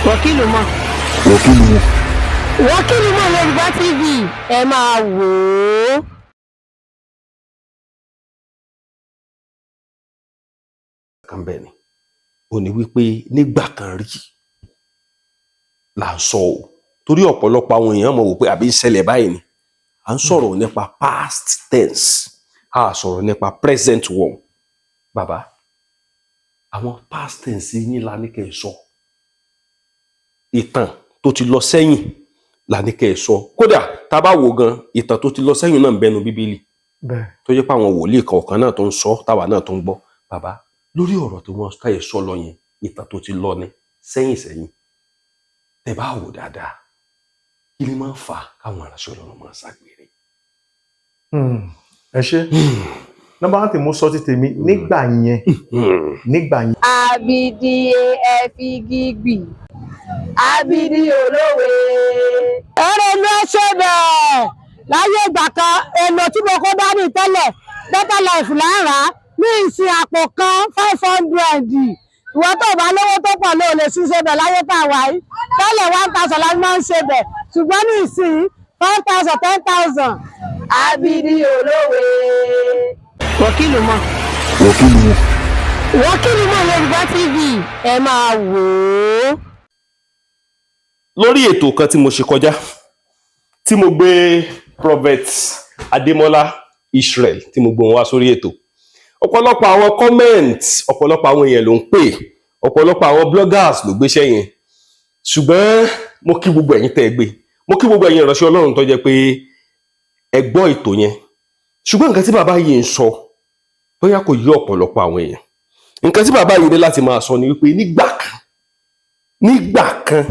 Wọ́kìlù mọ̀. Wọ́kìlù mọ̀. Wọ́kìlù mọ̀ Yorùbá TV, ẹ máa wò ó. Kan bẹ́ẹ̀ ni ó ní wípé nígbà kan rí là ń sọ o, torí ọ̀pọ̀lọpọ̀ àwọn èèyàn mọ̀ wò pé àbí ìṣẹ̀lẹ̀ báyìí ni à ń sọ̀rọ̀ nípa past tense, a sọ̀rọ̀ nípa present one. Bàbá, àwọn past tense yín la ní kẹ́ ẹ sọ, ìtàn tó ti lọ sẹ́yìn la ní kẹ́ ẹ sọ. Kódà tá a bá wò gan, ìtàn tó ti lọ sẹ́yìn náà ń bẹnu Bíbélì tó jẹ́ pé àwọn wòlíì kọ̀ọ̀kan náà tó ń sọ, táwa náà tó ń gbọ́. Bàbá, lórí ọ̀rọ̀ tí wọ́n ká ẹ̀ sọ lọ yẹn, ìtàn tó ti lọ ni sẹ́yìn sẹ́yìn, tẹ́ bá wò dáadáa, kí ni máa ń fà á káwọn aránṣẹ́ Ọlọ́run máa ṣàgbèrè? Ẹ ṣe. Number one tí mo sọ ti tèmi nígbà yẹn, nígbà yẹn. Abidi ẹ fi gígbì abidi olówe. Eré ló ṣe bẹ́ẹ̀ láyé ìgbà kan. Èlò tí mo kó dání tẹ́lẹ̀, Better Life là ń rà á ní ìsìn, àpò kan 500. Ìwọ tó bá lówó tó pọ̀ ló lè ṣiṣẹ́ bẹ̀ láyé tá a wà yìí. Tẹ́lẹ̀, 1,000 la máa ń ṣe bẹ̀, ṣùgbọ́n ní ìsìn, 5,000, 10,000. Abidi olówe. Wọ́kìlù mọ̀. Wọ́kìlù mọ̀. Wọ́kìlù mọ̀ Yorùbá TV, ẹ máa wò ó. Lórí ètò kan tí mo ṣe kọjá, tí mo gbé Prophet Adémọ́lá Israel, tí mo gbé wọn wá sórí ètò, ọ̀pọ̀lọpọ̀ àwọn comment, ọ̀pọ̀lọpọ̀ àwọn èèyàn ló ń pè, ọ̀pọ̀lọpọ̀ àwọn bloggers ló gbéṣẹ́ yẹn. Ṣùgbọ́n mo kí gbogbo ẹ̀yin tẹ́ ẹ gbé, mo kí gbogbo ẹ̀yin ìránṣẹ́ Ọlọ́run tó jẹ́ pé ẹ gbọ́ ètò yẹn. Ṣùgbọ́n nǹkan tí bàbá yìí ń sọ, bóyá kò yé ọ̀pọ̀lọpọ̀ àwọn èèyàn. Nǹkan tí bàbá yìí ní láti máa sọ ni wípé nígbà kan, nígbà kan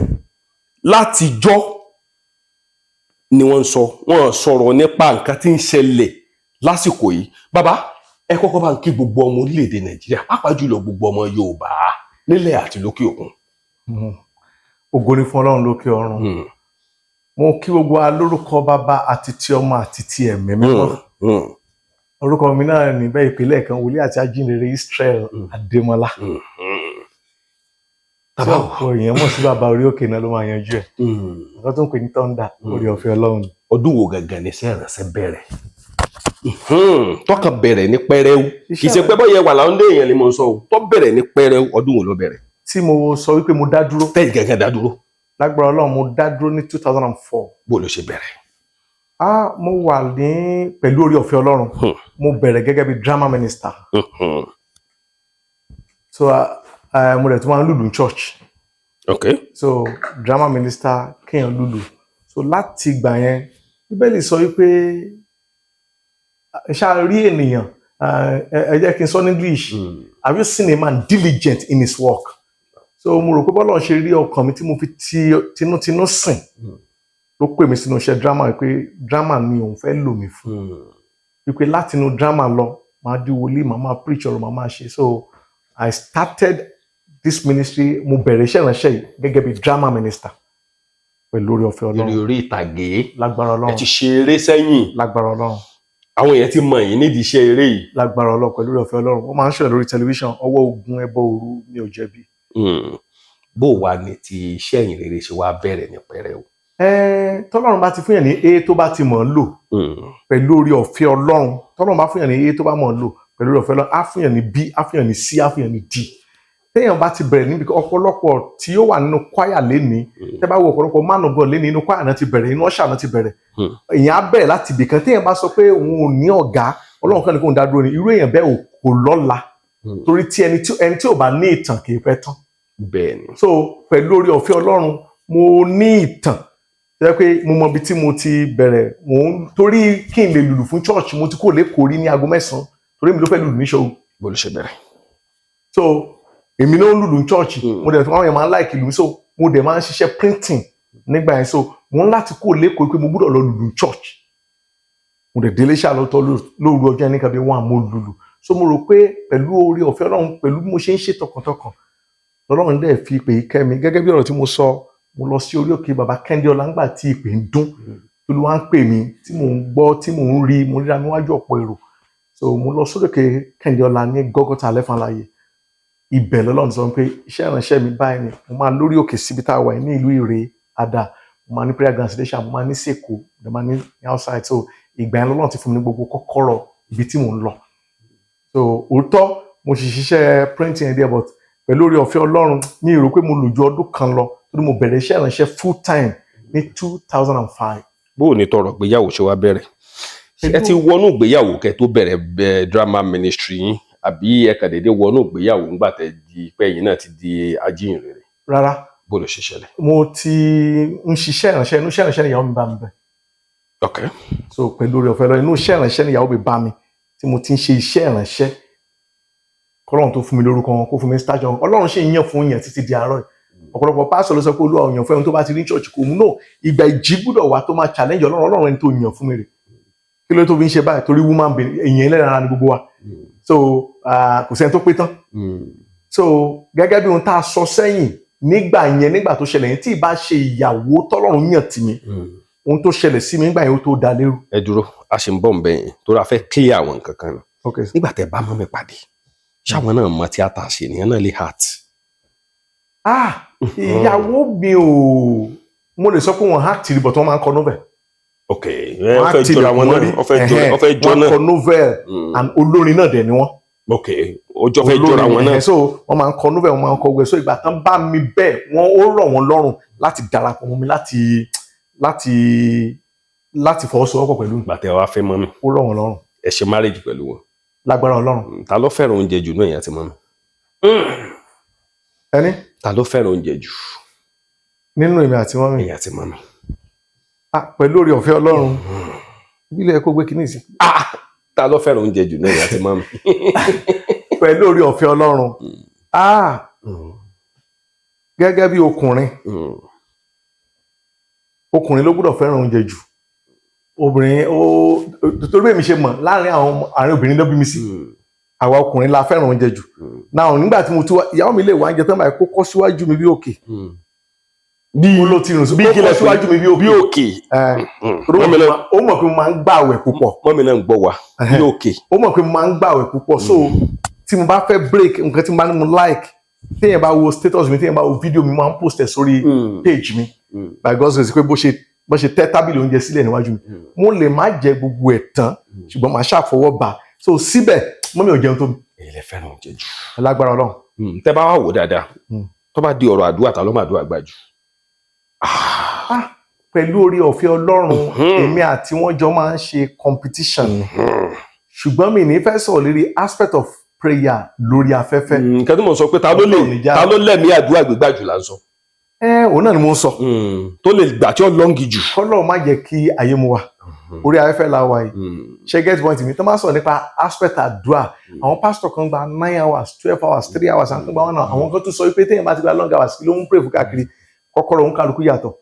látijọ́ ni wọ́n ń sọ. Wọ́n sọ̀rọ̀ nípa nǹkan tí ń ṣẹlẹ̀ lásìkò yìí. Bàbá, ẹ kọ́kọ́ bá ń kí gbogbo ọmọ orílẹ̀-èdè Nàìjíríà, pàápàá jùlọ gbogbo ọmọ Yorùbá nílẹ̀ àti lókè òkun. Ògo ni fún Ọlọ́run lókè ọ̀run. Mo kí gbogbo wa lórúkọ Bàbá àti ti Ọmọ àti ti Ẹ̀mí Mímọ́. Orúkọ mi náà níbẹ̀ ìpínlẹ̀ kan, wòlíì àti ajínrere Israel Adémọ́lá, tí Bàbá o. ọ̀pọ̀ èèyàn mọ̀ sí Bàbá Orí Òkè náà ló máa yanjú ẹ̀. Nǹkan tó ń pè ní thunder, orí ọ̀fẹ́ Ọlọ́run ni. Ọdún wo gangan ni iṣẹ́ ìránṣẹ́ bẹ̀rẹ̀? Tọkàn bẹ̀rẹ̀ ní pẹrẹu, kì í ṣe pé bọ́yẹ wà láwọn dé èèyàn ni mo ń sọ o, tó bẹ̀rẹ̀ ní pẹrẹu, ọdún wo ló bẹ̀rẹ̀? Tí mo sọ wípé mo dá dúró? Tẹ́yìn gangan dá dúró. Lágbára Ọlọ́run, mo dá dúró ní 2004. Bó ló ṣe bẹ̀rẹ̀? Ah, mo wà ní pẹ̀lú orí ọ̀fẹ́ Ọlọ́run, mo bẹ̀rẹ̀ gẹ́gẹ́ bí drama minister. So mo dẹ̀ tún máa ń lùlù ní church. So drama minister, kéèyàn lùlù. So láti ìgbà yẹn, Bíbélì sọ wípé ṣáà rí ènìyàn, ẹ jẹ́ kí n sọ ní English: "Have you seen a man diligent in his work?" So mo rò pé bọ́lá ṣe rí ọkàn mi tí mo fi ti tinútinú sìn ló pè mí sínú iṣẹ́ drama, pé drama ni òun fẹ́ lò mí fún, wípé látinú drama lọ, máa di wòlíì, màá máa preach ọ̀rọ̀, màá máa ṣe. So I started this ministry, mo bẹ̀rẹ̀ iṣẹ́ ìránṣẹ́ yìí gẹ́gẹ́ bí drama minister pẹ̀lú oore ọ̀fẹ́ eré Ọlọ́run. Orí ìtàgé. Lágbára Ẹ Ọlọ́run. ti ṣe eré sẹ́yìn? Lágbára Ọlọ́run. Àwọn èèyàn ti mọ̀ yín nídìí iṣẹ́ eré yìí? Lágbára Ọlọ́run, pẹ̀lú oore ọ̀fẹ́ Ọlọ́run. Wọ́n máa ń ṣẹlẹ̀ lórí tẹlifíṣàn, Ọwọ́ Ogun, Ẹbọ Òru, Mi ò Jẹ̀bi. Bó wà ní ti iṣẹ́ ìyìn rere ṣe wá bẹ̀rẹ̀ ní pẹrẹu? Ẹ tọ́lọ́run bá ti fún yàn ní a tó bá ti mọ̀ ń lò, pẹ̀lú oore ọ̀fẹ́ Ọlọ́run, tọ́lọ́run bá fún yàn ní a tó bá mọ̀ ń lò, pẹ̀lú oore ọ̀fẹ́ Ọlọ́run, á fún yàn ní b, á fún yàn ní c, á fún yàn ní d. Téèyàn bá ti bẹ̀rẹ̀ níbi, ọ̀pọ̀lọpọ̀ tí ó wà nínú kwaya lénìí, tẹ́ bá wo ọ̀pọ̀lọpọ̀ man of God lénìí, inú kwaya náà ti bẹ̀rẹ̀, inú usher náà ti bẹ̀rẹ̀. Èèyàn á bẹ̀rẹ̀ láti ibì kan. Téèyàn bá sọ pé òun ò ní ọ̀gá, Ọlọ́run kan ní kó ń dá dúró ni, irú èèyàn bẹ́ẹ̀ kò lọ́la, torí tí ẹni tí ò bá ní ìtàn kì í pẹ́ tán. Bẹ́ẹ̀ ni. So pẹ̀lú oore ọ̀fẹ́ Ọlọ́run, mo ní ìtàn tó jẹ́ pé mo mọ ibi tí mo ti bẹ̀rẹ̀. Mò ń torí kí n lè lùlù fún church, mo ti kúrò lẹ́kọ̀ọ́ rí ní aago 9, torí mi ló fẹ́ lùlù ní ṣòwò. Bó ló ṣe bẹ̀rẹ̀? So èmi náà ń lùlù ní church. Mo dẹ̀ tún àwọn èèyàn máa ń like ìlú mi, so mo dẹ̀ máa ń ṣiṣẹ́ printing nígbà yẹn. So mo ń láti kúrò lẹ́kọ̀ọ́ pé mo gbúdọ̀ lọ lùlù ní church. Mo dẹ̀ délé ṣáà lọ́tọ̀ lóru ọjọ́ yẹn ní kàbí wọn mo lùlù. So mo rò pé pẹ̀lú oore ọ̀fẹ́ Ọlọ́run, pẹ̀lú bí mo ṣe ń ṣe tọkàntọkàn, Ọlọ́run dẹ̀ fi ìpè yìí kẹ́ mi. Gẹ́gẹ́ bí ọ̀rọ̀ tí mo sọ, mo lọ sí orí òkè bàbá Kẹ́hìndé Ọlá ńgbà tí ìpè ń dún, Olúwa ń pè mí, tí mò ń gbọ́, tí mò ń rí, mo ríra níwájú ọ̀pọ̀ èrò. So mo lọ sórí òkè Kẹ́hìndé Ọlá ní Gọ́gọ́tà Lẹ́fànláyè. Ibẹ̀ lọ́lọ́run sọ pé iṣẹ́ ìránṣẹ́ mi báyìí ni mo máa lórí òkè síbi tá a wà yìí ní ìlú Ìrè Àdà, mo máa ní prayer ground station, mo máa ní sèkó, mo máa ní outside. So ìgbà yẹn lọ́lọ́run ti fún mi ní gbogbo kọ́kọ́rọ́ ibi tí mò ń lọ. So òótọ́, mo sì ṣiṣẹ́ printing ẹ̀ díẹ̀, but pẹ̀lú oore ọ̀fẹ́ Ọlọ́run, mi ò rò pé mo lò ju ọdún kan lọ, torí mo bẹ̀rẹ̀ iṣẹ́ ìránṣẹ́ full time ní 2005. Bó o ní tọrọ ìgbéyàwó ṣe wá bẹ̀rẹ̀? Ẹ ti wọnú ìgbéyàwó kẹ́ tó bẹ̀rẹ̀ drama ministry yín, àbí ẹ kàn déédéé wọnú ìgbéyàwó ńgbà tẹ́ di pé ẹ̀yin náà ti di ajíhìnrere? Rárá. Bó ló ṣe ṣẹlẹ̀? Mo ti ń ṣiṣẹ́ ìránṣẹ́. Inú iṣẹ́ ìránṣẹ́ ni ìyàwó mi bá mi bẹ̀. So pẹ̀lú oore ọ̀fẹ́ lọ, inú iṣẹ́ ìránṣẹ́ ni ìyàwó mi bá mi tí mo ti ń ṣe iṣẹ́ ìránṣẹ́, kọ́lọ́run tó fún mi lórúkọ wọn, kó fún mi stature wọn. Ọlọ́run ṣì ń yàn fún yàn títí di àárọ̀ yìí. Ọ̀pọ̀lọpọ̀ pásítọ̀ ló sọ pé Olúwa ò yàn fún ẹni tó bá ti rí church kò mú. No, ìgbà ìjì gbúdọ̀ wà tó máa challenge Ọlọ́run. Ọlọ́run, ẹni tó yàn fún mi rè, kí ló tó fi ń ṣe báyìí? Torí human being, èèyàn ẹlẹ́ran ara ni gbogbo wa. So kò sẹ́ni tó pé tán. So gẹ́gẹ́ bí ohun tá a sọ sẹ́yìn nígbà yẹn, nígbà tó ṣẹlẹ̀ yẹn, tí ì bá ṣe ìyàwó tọ́lọ́run yàn tì mí, ohun tó ṣẹlẹ̀ sí mi nígbà yẹn, ó tó da lérú. Ẹ dúró, a ṣe ń bọ̀ nbẹ yẹn torí a fẹ́ clear àwọn nǹkan kan. Nígbà tẹ́ bá mọ́ mi pàdé, ṣáwọn náà mọ tíátà ṣe nìyẹn náà lè act? Ah, ìyàwó mi ò, mo lè sọ pé wọ́n act rí, but wọ́n máa ń kọ novel. Ok, ẹ fẹ́ jọra wọn náà, ó fẹ́ jọra, ó fẹ́ jọ Wọ́n náà. kọ novel and olórin náà dẹ̀ ni wọ́n. Ok, ọjọ́ fẹ́ jọra wọn náà. Ẹ̀hẹ́n, so wọ́n máa ń kọ novel, wọ́n máa ń kọ gbẹ. So ìgbà tán bá mi bẹ́ẹ̀, wọ́n ó rọ̀ wọ́n lọ́rùn láti darapọ̀ mọ́ mi, láti fọwọ́sowọ́pọ̀ pẹ̀lú mi. Ìgbà tẹ́ wàá fẹ́ mọ́ mi, Ó rọ̀ wọ́n lọ́rùn. ẹ ṣe marriage pẹ̀lú wọn? Lágbára Ọlọ́run. Ta ló fẹ́ràn oúnjẹ jù náà, ìyá àti mọ́ mi? Ẹni? Ta ló fẹ́ràn oúnjẹ jù? Nínú èmi àti mummy? Ìyá àti mọ́ mi. Ah, pẹ̀lú oore ọ̀fẹ́ Ọlọ́run, bílẹ̀ kó gbé kíní sí. Ah, ta ló fẹ́ràn oúnjẹ jù náà, ìyá àti mọ́ mi? Pẹ̀lú oore ọ̀fẹ́ Ọlọ́run, ah, gẹ́gẹ́ bí ọkùnrin, ọkùnrin ló gbọ́dọ̀ fẹ́ràn oúnjẹ jù. Obìnrin ó, torí bí èmi ṣe mọ̀, láàrin àwọn àárín obìnrin ló bí mi sí, àwa ọkùnrin la fẹ́ràn oúnjẹ jù. Náà nígbà tí mo ti wá, ìyàwó mi lè wá oúnjẹ tán báyìí, kó kọ́ síwájú mi bí òkè. Bí Ó ló ti rùn sí bí kó kílẹ̀ kọ́ síwájú mi bí òkè. Bí òkè. Ẹ, torí ó mọ̀ pé mo máa ń gbààwẹ̀ púpọ̀. Mummy náà ń gbọ́ wa, bí òkè. Ó mọ̀ pé mo máa ń gbààwẹ̀ púpọ̀, so tí mo bá fẹ́ break nǹkan tí mo bá ní mo like, téèyàn bá wo status mi, téèyàn bá wo fídíò mi, mo máa ń post ẹ̀ sórí page mi, by God's grace, pé bó ṣe tẹ́ tábìlì oúnjẹ sílẹ̀ níwájú mi, mo lè má jẹ gbogbo ẹ̀ tán, ṣùgbọ́n màá ṣàfọwọ́ bà. So síbẹ̀, mummy ò jẹun tó mi. Èyí lè fẹ́ràn oúnjẹ jù. Lágbára Ọlọ́run. Tẹ́ bá wà wò dáadáa, tó bá di ọ̀rọ̀ àdúrà, ta ló máa àdúrà gbà jù? Ah, pẹ̀lú oore ọ̀fẹ́ Ọlọ́run, èmi àti wọ́n jọ máa ń ṣe competition ni, ṣùgbọ́n mi ní fẹ́ sọ̀rọ̀ lórí aspect of prayer lórí afẹ́fẹ́. Nǹkan tí mo sọ pé ta ló lè Ọlọ́run ní já. ta ló lẹ́mìí àdúrà gbígbà jù là ń sọ. Ẹ, òun náà ni mo ń sọ. Tó lè gbà tí ó lọ́ngì jù. Kọ́lọ́run má jẹ́ kí ayé mu wa, orí afẹ́fẹ́ la wà yìí. Ṣe get point mi? Tó máa sọ̀rọ̀ nípa aspect àdúrà, àwọn pastor kan gba 9 hours, 12 hours, 3 hours, àwọn kan gba 1 hour. Àwọn kan tún sọ wípé téèyàn bá ti gba long hours, kí ló ń pray fún káàkiri? Kọ́kọ́rọ́ òun kálukú yàtọ̀,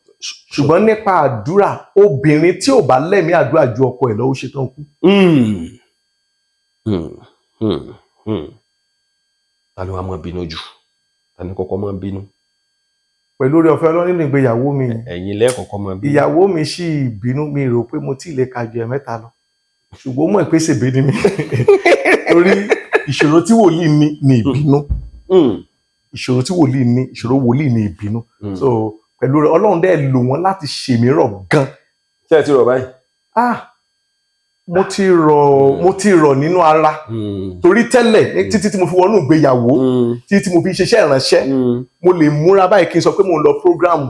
ṣùgbọ́n nípa àdúrà, obìnrin tí ò bá lẹ́mìí àdúrà ju ọkọ ẹ̀ lọ, ó ṣetán kú. Ta ló wá máa bínú jù? Ta ni kọ́kọ́ máa bínú? Pẹ̀lú oore ọ̀fẹ́ Ọlọ́run nínú ìgbéyàwó mi, Ẹ̀yin lẹ́ẹ̀kọ́kọ́ máa bínú. ìyàwó mi sì bínú, mi rò pé mo tí ì lè ka ju ẹ̀mẹ́ta lọ, ṣùgbọ́n ó mọ̀ pé ṣèbé ni mi, torí ìṣòro tí wòlíì ní ni ìbínú. Ìṣòro tí wòlíì ní, ìṣòro wòlíì ní ìbínú. So pẹ̀lú rẹ̀, Ọlọ́run dẹ̀ lò wọ́n láti ṣèmírọ̀ gan. Ṣé ẹ ti rọ̀ báyìí? Ah, mo ti rọ̀, mo ti rọ̀ nínú ara, torí tẹ́lẹ̀ ní títí tí mo fi wọnú ìgbéyàwó, títí tí mo fi ṣiṣẹ́ ìránṣẹ́, mo lè múra báyìí kí n sọ pé mo ń lọ program,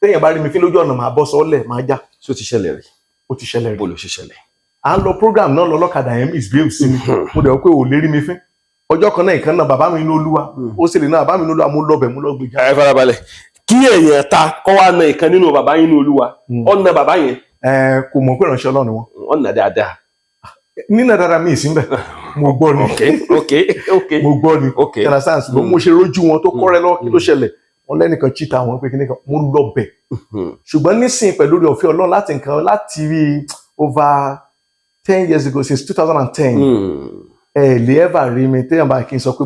téèyàn bá rí mi fín lójú ọ̀nà, màá bọ́ sọ́ọ́lẹ̀, màá já. Ṣé ó ti ṣẹlẹ̀ rí? Ó ti ṣẹlẹ̀ rí. Bó ló ṣe ṣẹlẹ̀? À ń lọ program náà lọ, lọ́kadà yẹn misbehave sí mi, mo dẹ̀ wò pé ò lè rí mi fín. Ọjọ́ kan náà, ìkan náà bàbá mi ní Olúwa, ó sì lè náà bàbá mi ní Olúwa, mo lọ bẹ̀, mo lọ gbèjà. Ẹ farabalẹ̀, kí èèyàn ta kọ́ wá na ìkan nínú bàbá yín ní Olúwa, ọ̀nà bàbá yẹn? Ẹ kò mọ̀ pé ìránṣẹ́ Ọlọ́run ni wọ́n. Ọ̀nà dáadáa. Nínà dáadáa, mi ìsín bẹ̀, mo gbọ́ ni. Mo gbọ́ ni. You understand? Ṣùgbọ́n mo ṣe rójú wọn tó kọ́rẹ́ lọ́wọ́, kí ló ṣẹlẹ̀? Wọn lẹ́nìkan chíta wọn pé kíní kan, mo lọ bẹ̀. Ṣùgbọ́n nísìnyí, pẹ̀lú oore ọ̀fẹ́ Ọlọ́run, láti nǹkan láti rí over 10 years ago, since 2010, ẹ lè ever rí mi téèyàn bá kí n sọ pé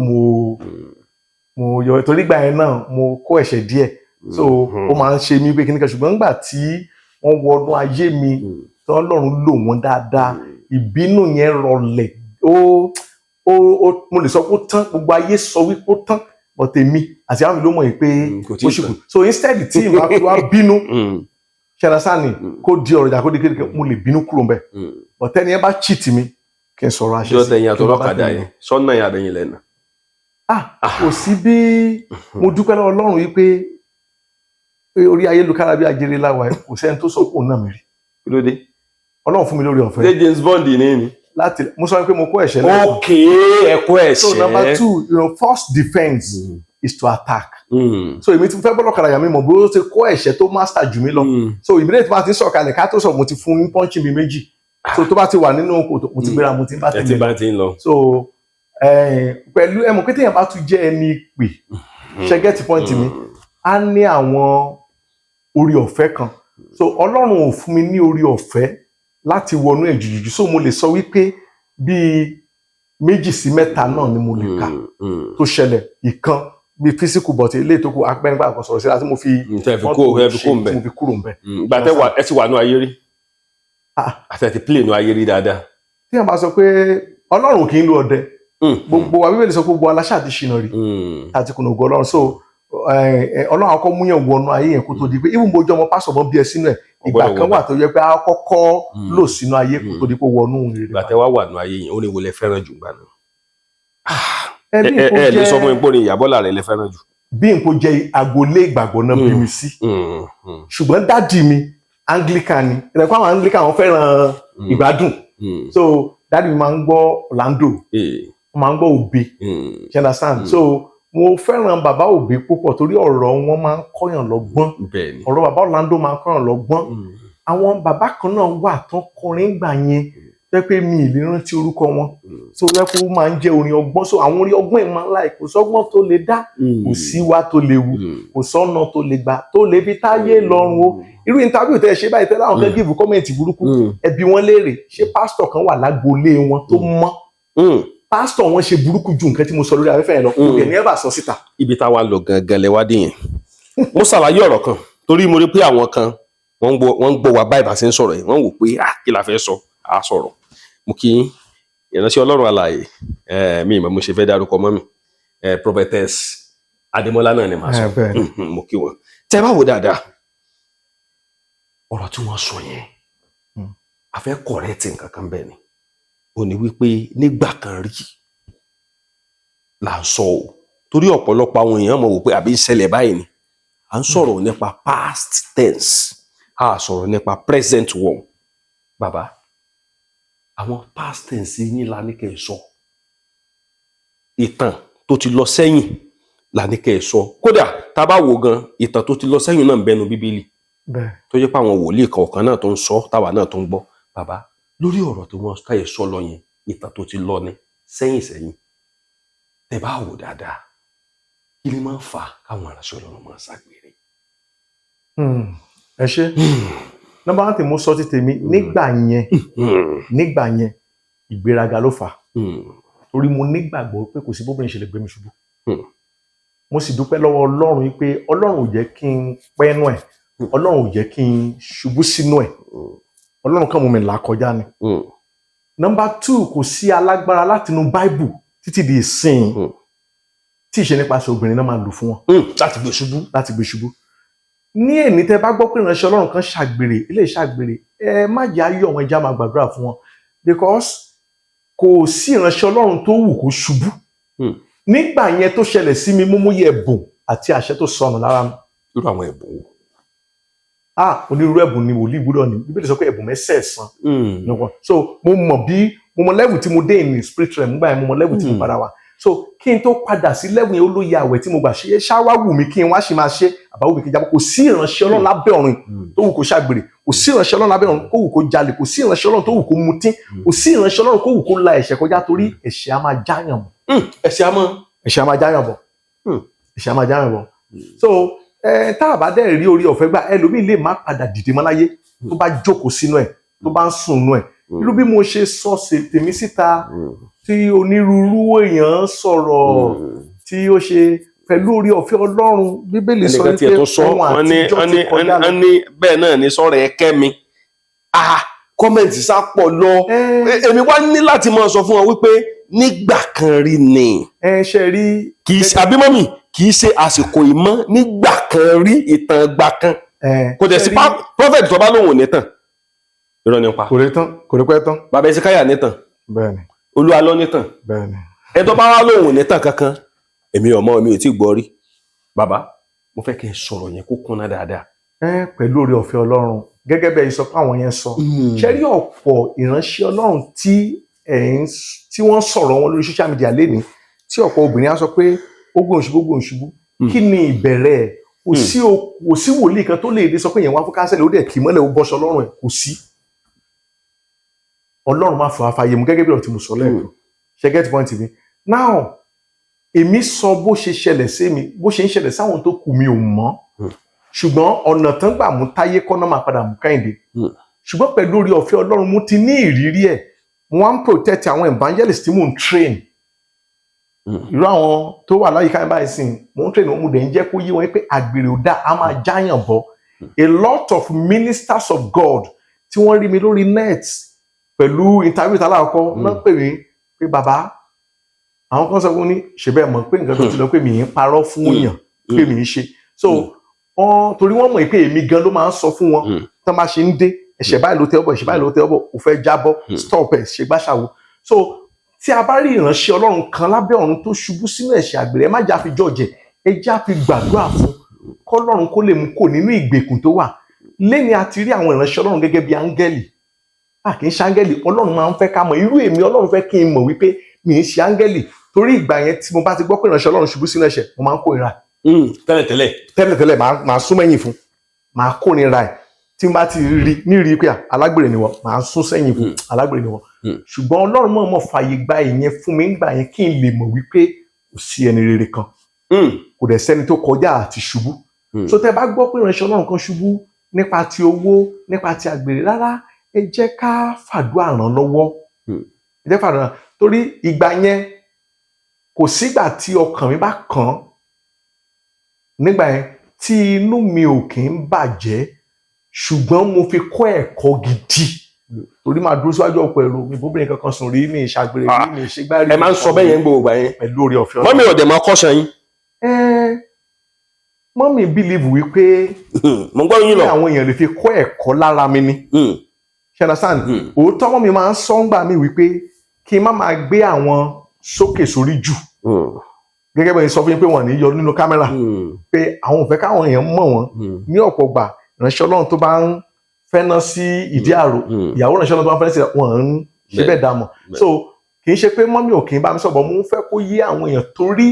mo yọ, torí ìgbà yẹn náà mo kó ẹ̀ṣẹ̀ díẹ̀, so ó máa ń ṣe mí pé kíní kan. Ṣùgbọ́n nígbà tí wọ́n wọnú ayé mi, tí Ọlọ́run lò wọ́n dáadáa, ìbínú yẹn rọlẹ̀. Ó Ó mo lè sọ pé ó tán, gbogbo ayé sọ wípé ó tán, but èmi àti àwọn mi ló mọ̀ yìí pé Kò tíì ó ṣì kù. So instead tí màá fi wá bínú, ṣẹlẹsánì, kó di ọ̀rọ̀ ìjà, kó di kékeré, mo lè bínú kúrò mbẹ̀, but tẹ́ni ẹ bá cheat mi, kí n sọ̀rọ̀ àṣẹ jọ sí, tẹ̀yìn kí n bá àtọlọ́kadà tèmi. yẹn sọ́nà yẹn àbẹ̀yìn lẹ́nà. Ah, kò sí bí. Mo dúpẹ́ lọ́wọ́ Ọlọ́run wípé pé orí ayélujára bí ajere láwa ẹ̀, kò sẹ́ni tó sọ pé òun náà mi rí. Kí ló dé? Ọlọ́run fún mi lórí ọ̀fẹ́ Ṣé James Bond ní? láti mo sọ pé mo kó ẹ̀ṣẹ̀ lẹ́ẹ̀kan. Ok, ẹ̀kọ́ ẹ̀ṣẹ̀. So number two, first defence is to attack. So èmi ti fẹ́ bọ́lọ́kadà yà mí mọ̀ bó ṣe kó ẹ̀ṣẹ̀ tó master jù mí lọ. So immediately tí wọ́n ti ń sọ̀kalẹ̀, ká tó sọ, mo ti fún ní punching bíi méjì. So tó bá ti wà nínú kòtò, mo ti gbéra, mo ti bá Ẹ ti tèmi. bá ti ń lọ. So pẹ̀lú ẹ mọ̀ pé téèyàn bá tún jẹ́ ẹni ìpè, ṣe get point mi, á ní àwọn orí ọ̀fẹ́ kan. So Ọlọ́run ò fún mi ní orí ọ̀fẹ́ láti wọnú ẹ̀ jùjùjù, so mo lè sọ wípé bíi méjì sí mẹ́ta náà ni mo lè kà tó ṣẹlẹ̀. Ìkan bíi physical, but eléyìí tó kù apẹ́nipa kan sọ̀rọ̀ síra tí mo fi Tẹ́ fi kó ẹ fi kó ń tí bẹ̀. mo fi kúrò ń bẹ̀. Ìgbà tẹ́ wà, ẹ ti wà nú ayé rí. Ah. Àti ẹ ti play nú ayé rí dáadáa. Tí wọ́n bá sọ pé Ọlọ́run kì í lo ọdẹ, gbogbo wa, Bíbélì sọ pé gbogbo aláṣà ti ṣìnà rí àti kùnà ògo Ọlọ́run. So Ọlọ́run akọ́ múyàn wọnú ayé yẹn kó tó di pé even bójú ọmọ pásọ̀ mọ́ bí ẹ sínú ẹ̀, ìgbà Ọgbọ́dọ̀ kan wọ wà tó yẹ pé a kọ́kọ́ lò sínú ayé kó tó di pé wọnú rere. Ìgbà tẹ́ wá wà nú ayé yẹn, ó ní wo lẹ fẹ́ràn jù gbà náà? Ẹ bí Ẹ nǹkan ẹ lè sọ fún mi jẹ́ pé orin Ìyábọ̀ Làrẹ̀ lẹ fẹ́ràn jù. Bí nǹkan jẹ́ agboolé ìgbàgbọ́ náà bí mi sí, ṣùgbọ́n daddy mi, Anglican ni. Ìrẹ̀kọ́ àwọn Anglican, wọ́n fẹ́ràn ìgbádùn. So daddy mi máa ń gbọ́ Orlando, wọ́n máa ń gbọ́ Obey, you understand? So mo fẹ́ràn bàbá Obey púpọ̀ torí ọ̀rọ̀ wọn máa ń kọ́yàn lọ́gbọ́n. Bẹ́ẹ̀ ni. Ọ̀rọ̀ bàbá Orlando máa ń kọ́yàn lọ́gbọ́n. Àwọn bàbá kan náà wà tán kọrin gbà yẹn jẹ́ pé mi ì lè rántí orúkọ wọn, so jẹ́ pé ó máa ń jẹ́ orin ọgbọ́n. So àwọn orin ọgbọ́n yìí máa ń láì kò sọ́gbọ́n tó lè dá, kò sí wá tó lè wù, kò sọ́nà tó lè gbà tó lè fi táyé lọ́rùn o. Irú interview tẹ́ ẹ ṣe báyìí tẹ́lẹ̀, àwọn kan give comment burúkú, ẹ bi wọ́n léèrè, ṣé pásítọ̀ kan wà lágboolé wọn tó mọ́? Pásítọ̀ wọn ṣe burúkú ju nǹkan tí mo sọ lórí afẹ́fẹ́ yẹn lọ, kò dẹ̀ ní ẹ̀ bá sọ síta. Ibi táwa lọ gangan lẹ wá dé yẹn. Mo ṣàlàyé ọ̀rọ̀ kan torí mo rí pé àwọn kan wọ́n ń gbọ́ wa báyìí bá ṣe ń sọ̀rọ̀ yìí, wọ́n ń wò pé, ah, kí la fẹ́ sọ? À sọ̀rọ̀. Mo kí yín, ìránṣẹ́ Ọlọ́run alààyè, mi ìmọ̀ mo ṣe fẹ́ dárúkọ mọ́ mi, Prophetess Adémọ́lá náà ni màá sọ. Ẹ, bẹ́ẹ̀ ni. Mo kí wọn. Tẹ́ bá wò dáadáa, ọ̀rọ̀ tí wọ́n sọ yẹn, a fẹ́ correct nǹkan kan. Bẹ́ẹ̀ ni, ó ní wípé nígbà kan rí là ń sọ o, torí ọ̀pọ̀lọpọ̀ àwọn èèyàn mọ̀ wò pé àbí ìṣẹ̀lẹ̀ báyìí ni à ń sọ̀rọ̀ nípa past tense, a sọ̀rọ̀ nípa present one. Bàbá, àwọn past tense yín la ní kẹ́ ẹ sọ, ìtàn tó ti lọ sẹ́yìn la ní kẹ́ ẹ sọ. Kódà tá a bá wò gan, ìtàn tó ti lọ sẹ́yìn náà ń bẹnu Bíbélì tó jẹ́ pé àwọn wòlíì kọ̀ọ̀kan náà tó ń sọ, táwa náà tó ń gbọ́. Bàbá, lórí ọ̀rọ̀ tí wọ́n káyè sọ lọ yẹn, ìtàn tó ti lọ ni sẹ́yìn sẹ́yìn, tẹ́ bá wò dáadáa, kí ni máa ń fà á káwọn aránṣẹ́ Ọlọ́run máa ṣàgbèrè? Ẹ ṣe. Number one tí mo sọ ti tèmi nígbà yẹn, nígbà yẹn, ìgbéraga ló fà á, torí mo nígbàgbọ́ pé kò sí bóbìnrin ṣe lè gbé mi ṣubú. Mo sì dúpẹ́ lọ́wọ́ Ọlọ́run wípé Ọlọ́run ò jẹ́ kí n pẹ́nu ẹ̀, Ọlọ́run ò jẹ́ kí n ṣubú sínú ẹ̀. Ọlọ́run kàn mú mi là kọjá ni. Number two, kò sí alágbára látinú Báíbù títí di ìsìn tí ìṣe nípasẹ̀ obìnrin náà máa lò fún wọn Láti gbé ṣubú. láti gbé ṣubú. Ní èní, tẹ́ bá gbọ́ pé ìránṣẹ́ Ọlọ́run kan ṣàgbèrè, ilé ìṣàgbèrè, ẹ má jẹ́ ayọ̀ wọn, ẹja máa gbàdúrà fún wọn, because kò sí ìránṣẹ́ Ọlọ́run tó wù kó ṣubú. Nígbà yẹn tó ṣẹlẹ̀ sí mi, mo mú yẹ ẹ̀bùn àti àṣẹ tó sọnù lára mi. Irú àwọn ẹ̀bùn wo? Ah, onírúurú ẹ̀bùn ni wòlíì gbúdọ̀ ní. Bíbélì sọ pé ẹ̀bùn mẹ́sẹ̀ẹ̀sán ni wọn. So mo mọ̀ bí mo mọ level tí mo dé in spirit realm nígbà yẹn, mo mọ level tí mo padà wá. So kí n tó padà sí level yẹn, ó lóye àwẹ̀ tí mo gbà ṣe. Ṣáwá wù mí kí n wá ṣe máa ṣe, àbáwò mi kí n jábọ̀. Kò sí ìránṣẹ́ Ọlọ́run lábẹ́ ọ̀run tó wù kó ṣàgbèrè, kò sí ìránṣẹ́ Ọlọ́run lábẹ́ ọ̀run kó wù kó jalè, kò sí ìránṣẹ́ Ọlọ́run tó wù kó mutí, kò sí ìránṣẹ́ Ọlọ́run kó wù kó la ẹ̀ṣẹ̀ kọjá, torí ẹ̀ṣẹ̀ á máa jáyàn bọ̀. Ẹ̀ṣẹ̀ á mọ́. Ẹ̀ṣẹ̀ á máa jáyàn bọ̀. Ẹ̀ṣẹ̀ á máa jáyàn bọ̀. So tá a bá dẹ̀ rí orí ọ̀fẹ́ gbà, ẹlòmíì lè má padà dìde mọ́ láyé tó bá jókòó sínú ẹ̀, tó bá ń sùn nú ẹ̀. Irú bí mo ṣe sọ ṣe tèmi síta, tí onírúurú èèyàn sọ̀rọ̀, tí ó ṣe pẹ̀lú orí ọ̀fẹ́ Ọlọ́run, Bíbélì sọ Ẹnìkan tiẹ̀ wípé tó sọ ohun wọ́n ní àtijọ́ wọ́n ti ní kọjá lọ. wọ́n ní bẹ́ẹ̀ náà ní sọ̀rọ̀ ẹ kẹ́mi, ah, comment sá pọ̀ lọ. Èmi wá ní láti máa sọ fún wọn wípé Nígbà kan rí ni. Ẹ ṣe rí. Kì í ṣe, àbí mummy, kì í ṣe àsìkò ìmọ̀, nígbà kan rí, ìtàn ìgbà kan. Ẹ Kò dẹ̀ ṣe sí rí. Prophet tó bá lóun ò ní tàn, irọ́ ni pa. Kò lè tán, kò lè pẹ́ tán. Bàbá Ẹsíkáyà ní tàn. Bẹ́ẹ̀ni. Olúwa ló ní tàn. Bẹ́ẹ̀ni. Ẹ tó bá wá lóun ò ní tàn kankan, èmi ò mọ̀, mi ò tí ì gbọ́ rí. Bàbá, mo fẹ́ kí n sọ̀rọ̀ yẹn kó kúnná dáadáa. Ẹ pẹ̀lú oore ọ̀fẹ́ Ọlọ́run, gẹ́gẹ́ bẹ́ẹ̀ sọ pé àwọn yẹn sọ, ṣe rí ọ̀pọ̀ ìránṣẹ́ Ọlọ́run tí ẹ̀ ń tí wọ́n sọ̀rọ̀ wọn lórí social media lénìí, tí ọ̀pọ̀ obìnrin á sọ pé ó gbóhùn ṣubú, ó gbóhùn ṣubú. Kí ni ìbẹ̀rẹ̀ ẹ̀? Kò sí kò sí wòlíì kan tó lè dé sọ pé yẹn wá fún counsel, ó dẹ̀ kì í mọ́lẹ̀, ó bọ́ṣọ lọ́rùn ẹ̀. Kò sí. Ọlọ́run má fọ afáyé mu, gẹ́gẹ́ bí ọ̀rọ̀ tí mo sọ lẹ́ẹ̀kan. Ṣe get point mi now? Èmi sọ bó ṣe ṣẹlẹ̀ sí mi, bó ṣe ń ṣẹlẹ̀ sáwọn tó kù mi ò mọ̀. Ṣùgbọ́n ọ̀nà tán gbà mú Táyé kọ́nà máa padà mú Kẹ́hìndé. Ṣùgbọ́n pẹ̀lú oore ọ̀fẹ́ Ọlọ́run, mo ti ní ìrírí ẹ̀. Mo wá ń protect àwọn evangelist tí mò ń train. Irú àwọn tó wà láyìíká mi báyìí sìn, mò ń train wọn, mo dẹ̀ ń jẹ́ kó yé wọn pé àgbèrè ò dáa, a máa jáyàn bọ́. A lot of ministers of God tí wọ́n rí mi lórí net pẹ̀lú interview tá láàkọ́ náà pè mí pé, "Bàbá," àwọn kan sọ fún mi ní ṣe bẹ́ẹ̀ mọ̀ pé nǹkan tó ti lọ pé mi ń parọ́ fún yàn pé mi ń ṣe so. Wọ́n torí wọ́n mọ̀ pé èmi gan ló máa ń sọ fún wọn tán bá ṣe ń dé, ẹ̀ṣẹ̀ báyìí ló tẹ́ ọ̀bọ̀, ẹ̀ṣẹ̀ báyìí ló tẹ́ ọ̀bọ̀, ò fẹ́ jábọ́, stop ẹ̀, ṣe gbàṣàwò. So tí a bá rí ìránṣẹ́ Ọlọ́run kan lábẹ́ ọ̀run tó ṣubú sínú ẹ̀ṣẹ̀ àgbèrè, ẹ má já fi jọ̀jẹ̀, ẹ já fi gbàdúrà fún kọ́lọ́run kó lè mú kó nínú ìgbèkùn tó wà lẹ́ni. A ti rí àwọn ìránṣẹ́ Ọlọ́run gẹ́gẹ́ bí áńgẹ́lì. A kì í ṣe áńgẹ́lì. Ọlọ́run máa ń fẹ́ ká mọ̀ irú èmi, Ọlọ́run fẹ́ kí n mọ̀ wípé mi ì ṣe áńgẹ́lì, torí ìgbà yẹn tí mo bá ti gbọ́ pé ìránṣẹ́ Ọlọ́run ṣubú sínú ẹ̀ṣẹ̀, mo máa ń kórìíra. Tẹ́lẹ̀tẹ́lẹ̀. Tẹ́lẹ̀tẹ́lẹ̀, máa sún mẹ́yìn fún, máa kórìíra ẹ̀. Tí n bá ti rí ní rí pé alágbèrè ni wọ́n, máa sún sẹ́yìn fún, alágbèrè ni wọ́n. Ṣùgbọ́n Ọlọ́run mọ̀ọ́mọ̀ fààyè gba ìyẹn fún mi ńgbà yẹn kí n lè mọ̀ wípé kò sí ẹni rere kan, kò dẹ̀ sẹ́ni tó kọjá àti ṣubú. So tẹ́ bá gbọ́ pé ìránṣẹ́ Ọlọ́run kan ṣubú nípa ti owó, nípa ti àgbèrè, rárá, ẹ jẹ́ ká fàdúrà ràn lọ́wọ́. Ẹ jẹ́ fàdúrà, torí ìgbà yẹn kò sígbà tí ọkàn mi bá kàn án nígbà yẹn tí inú mi ò kì í bàjẹ́. Ṣùgbọ́n mo fi kọ́ ẹ̀kọ́ gidi, torí máa dúró síwájú ọ̀pọ̀ èrò, mi bóbìnrin kankan sùn rí, mi ìṣàgbèrè rí, mi ìṣègbà rí. Ẹ máa ń sọ bẹ́ẹ̀ yẹn gbogbo ìgbà yẹn? Pẹ̀lú oore ọ̀fẹ́. Mummy ọ̀dẹ̀ máa kọ́ṣẹ́ yín? Ẹ mummy believe wípé Mo ń gbọ́ yín pé lọ. àwọn èèyàn lè fi kọ́ ẹ̀kọ́ lára mi ni. Ṣe understand? Òótọ́, mummy máa ń sọ ń gbà mí wípé kí n má máa gbé àwọn sókè sórí jù, gẹ́gẹ́ bẹ́ẹ̀ sọ fún yín pé wọ́n ní yọ nínú kámẹ́rà, pé àwọn ò fẹ́ káwọn èèyàn mọ̀ wọ́n. Ní ọ̀pọ̀ gbà, ìránṣẹ́ Ọlọ́run tó bá ń fẹ́ná sí ìdí àrò, ìyàwó ìránṣẹ́ Ọlọ́run tó bá ń fẹ́ná sí, wọ́n ń ṣe bẹ́ẹ̀ dà mọ̀. So kì í ṣe pé mummy ò kì í bá mi sọ̀bọ̀, mo ń fẹ́ kó yé àwọn èèyàn, torí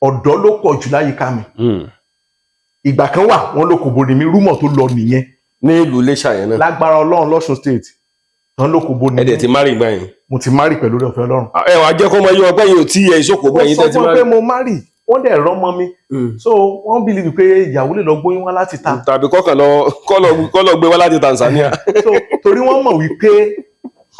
ọ̀dọ́ ló pọ̀ jù láyìíká mi. Ìgbà kan wà, wọ́n ló kò borí mi, rumour tó lọ nìyẹn. Ní ìlú Iléṣà yẹn náà? Lágbára Ọlọ́run, lọ́ṣun State tán ló kò bo Ẹ dẹ̀ ni. ti marry gbà yẹn? Mo ti marry pẹ̀lú oore ọ̀fẹ́ Ọlọ́run. Ẹ wàá jẹ́ kó mọ iye ọgbẹ́ yìí ò tí ẹ ìṣòkò Mo gbọ́ yín sọ tẹ́ ti fún wọn marry. pé mo marry, wọ́n dẹ̀ rọ́mọ mi. So wọ́n believe pé ìyàwó lè lọ gbóyún wá láti ta. Tàbí kọ́kàn lọ kọ́ lọ gbé wá láti Tanzania. So torí wọ́n mọ̀ wípé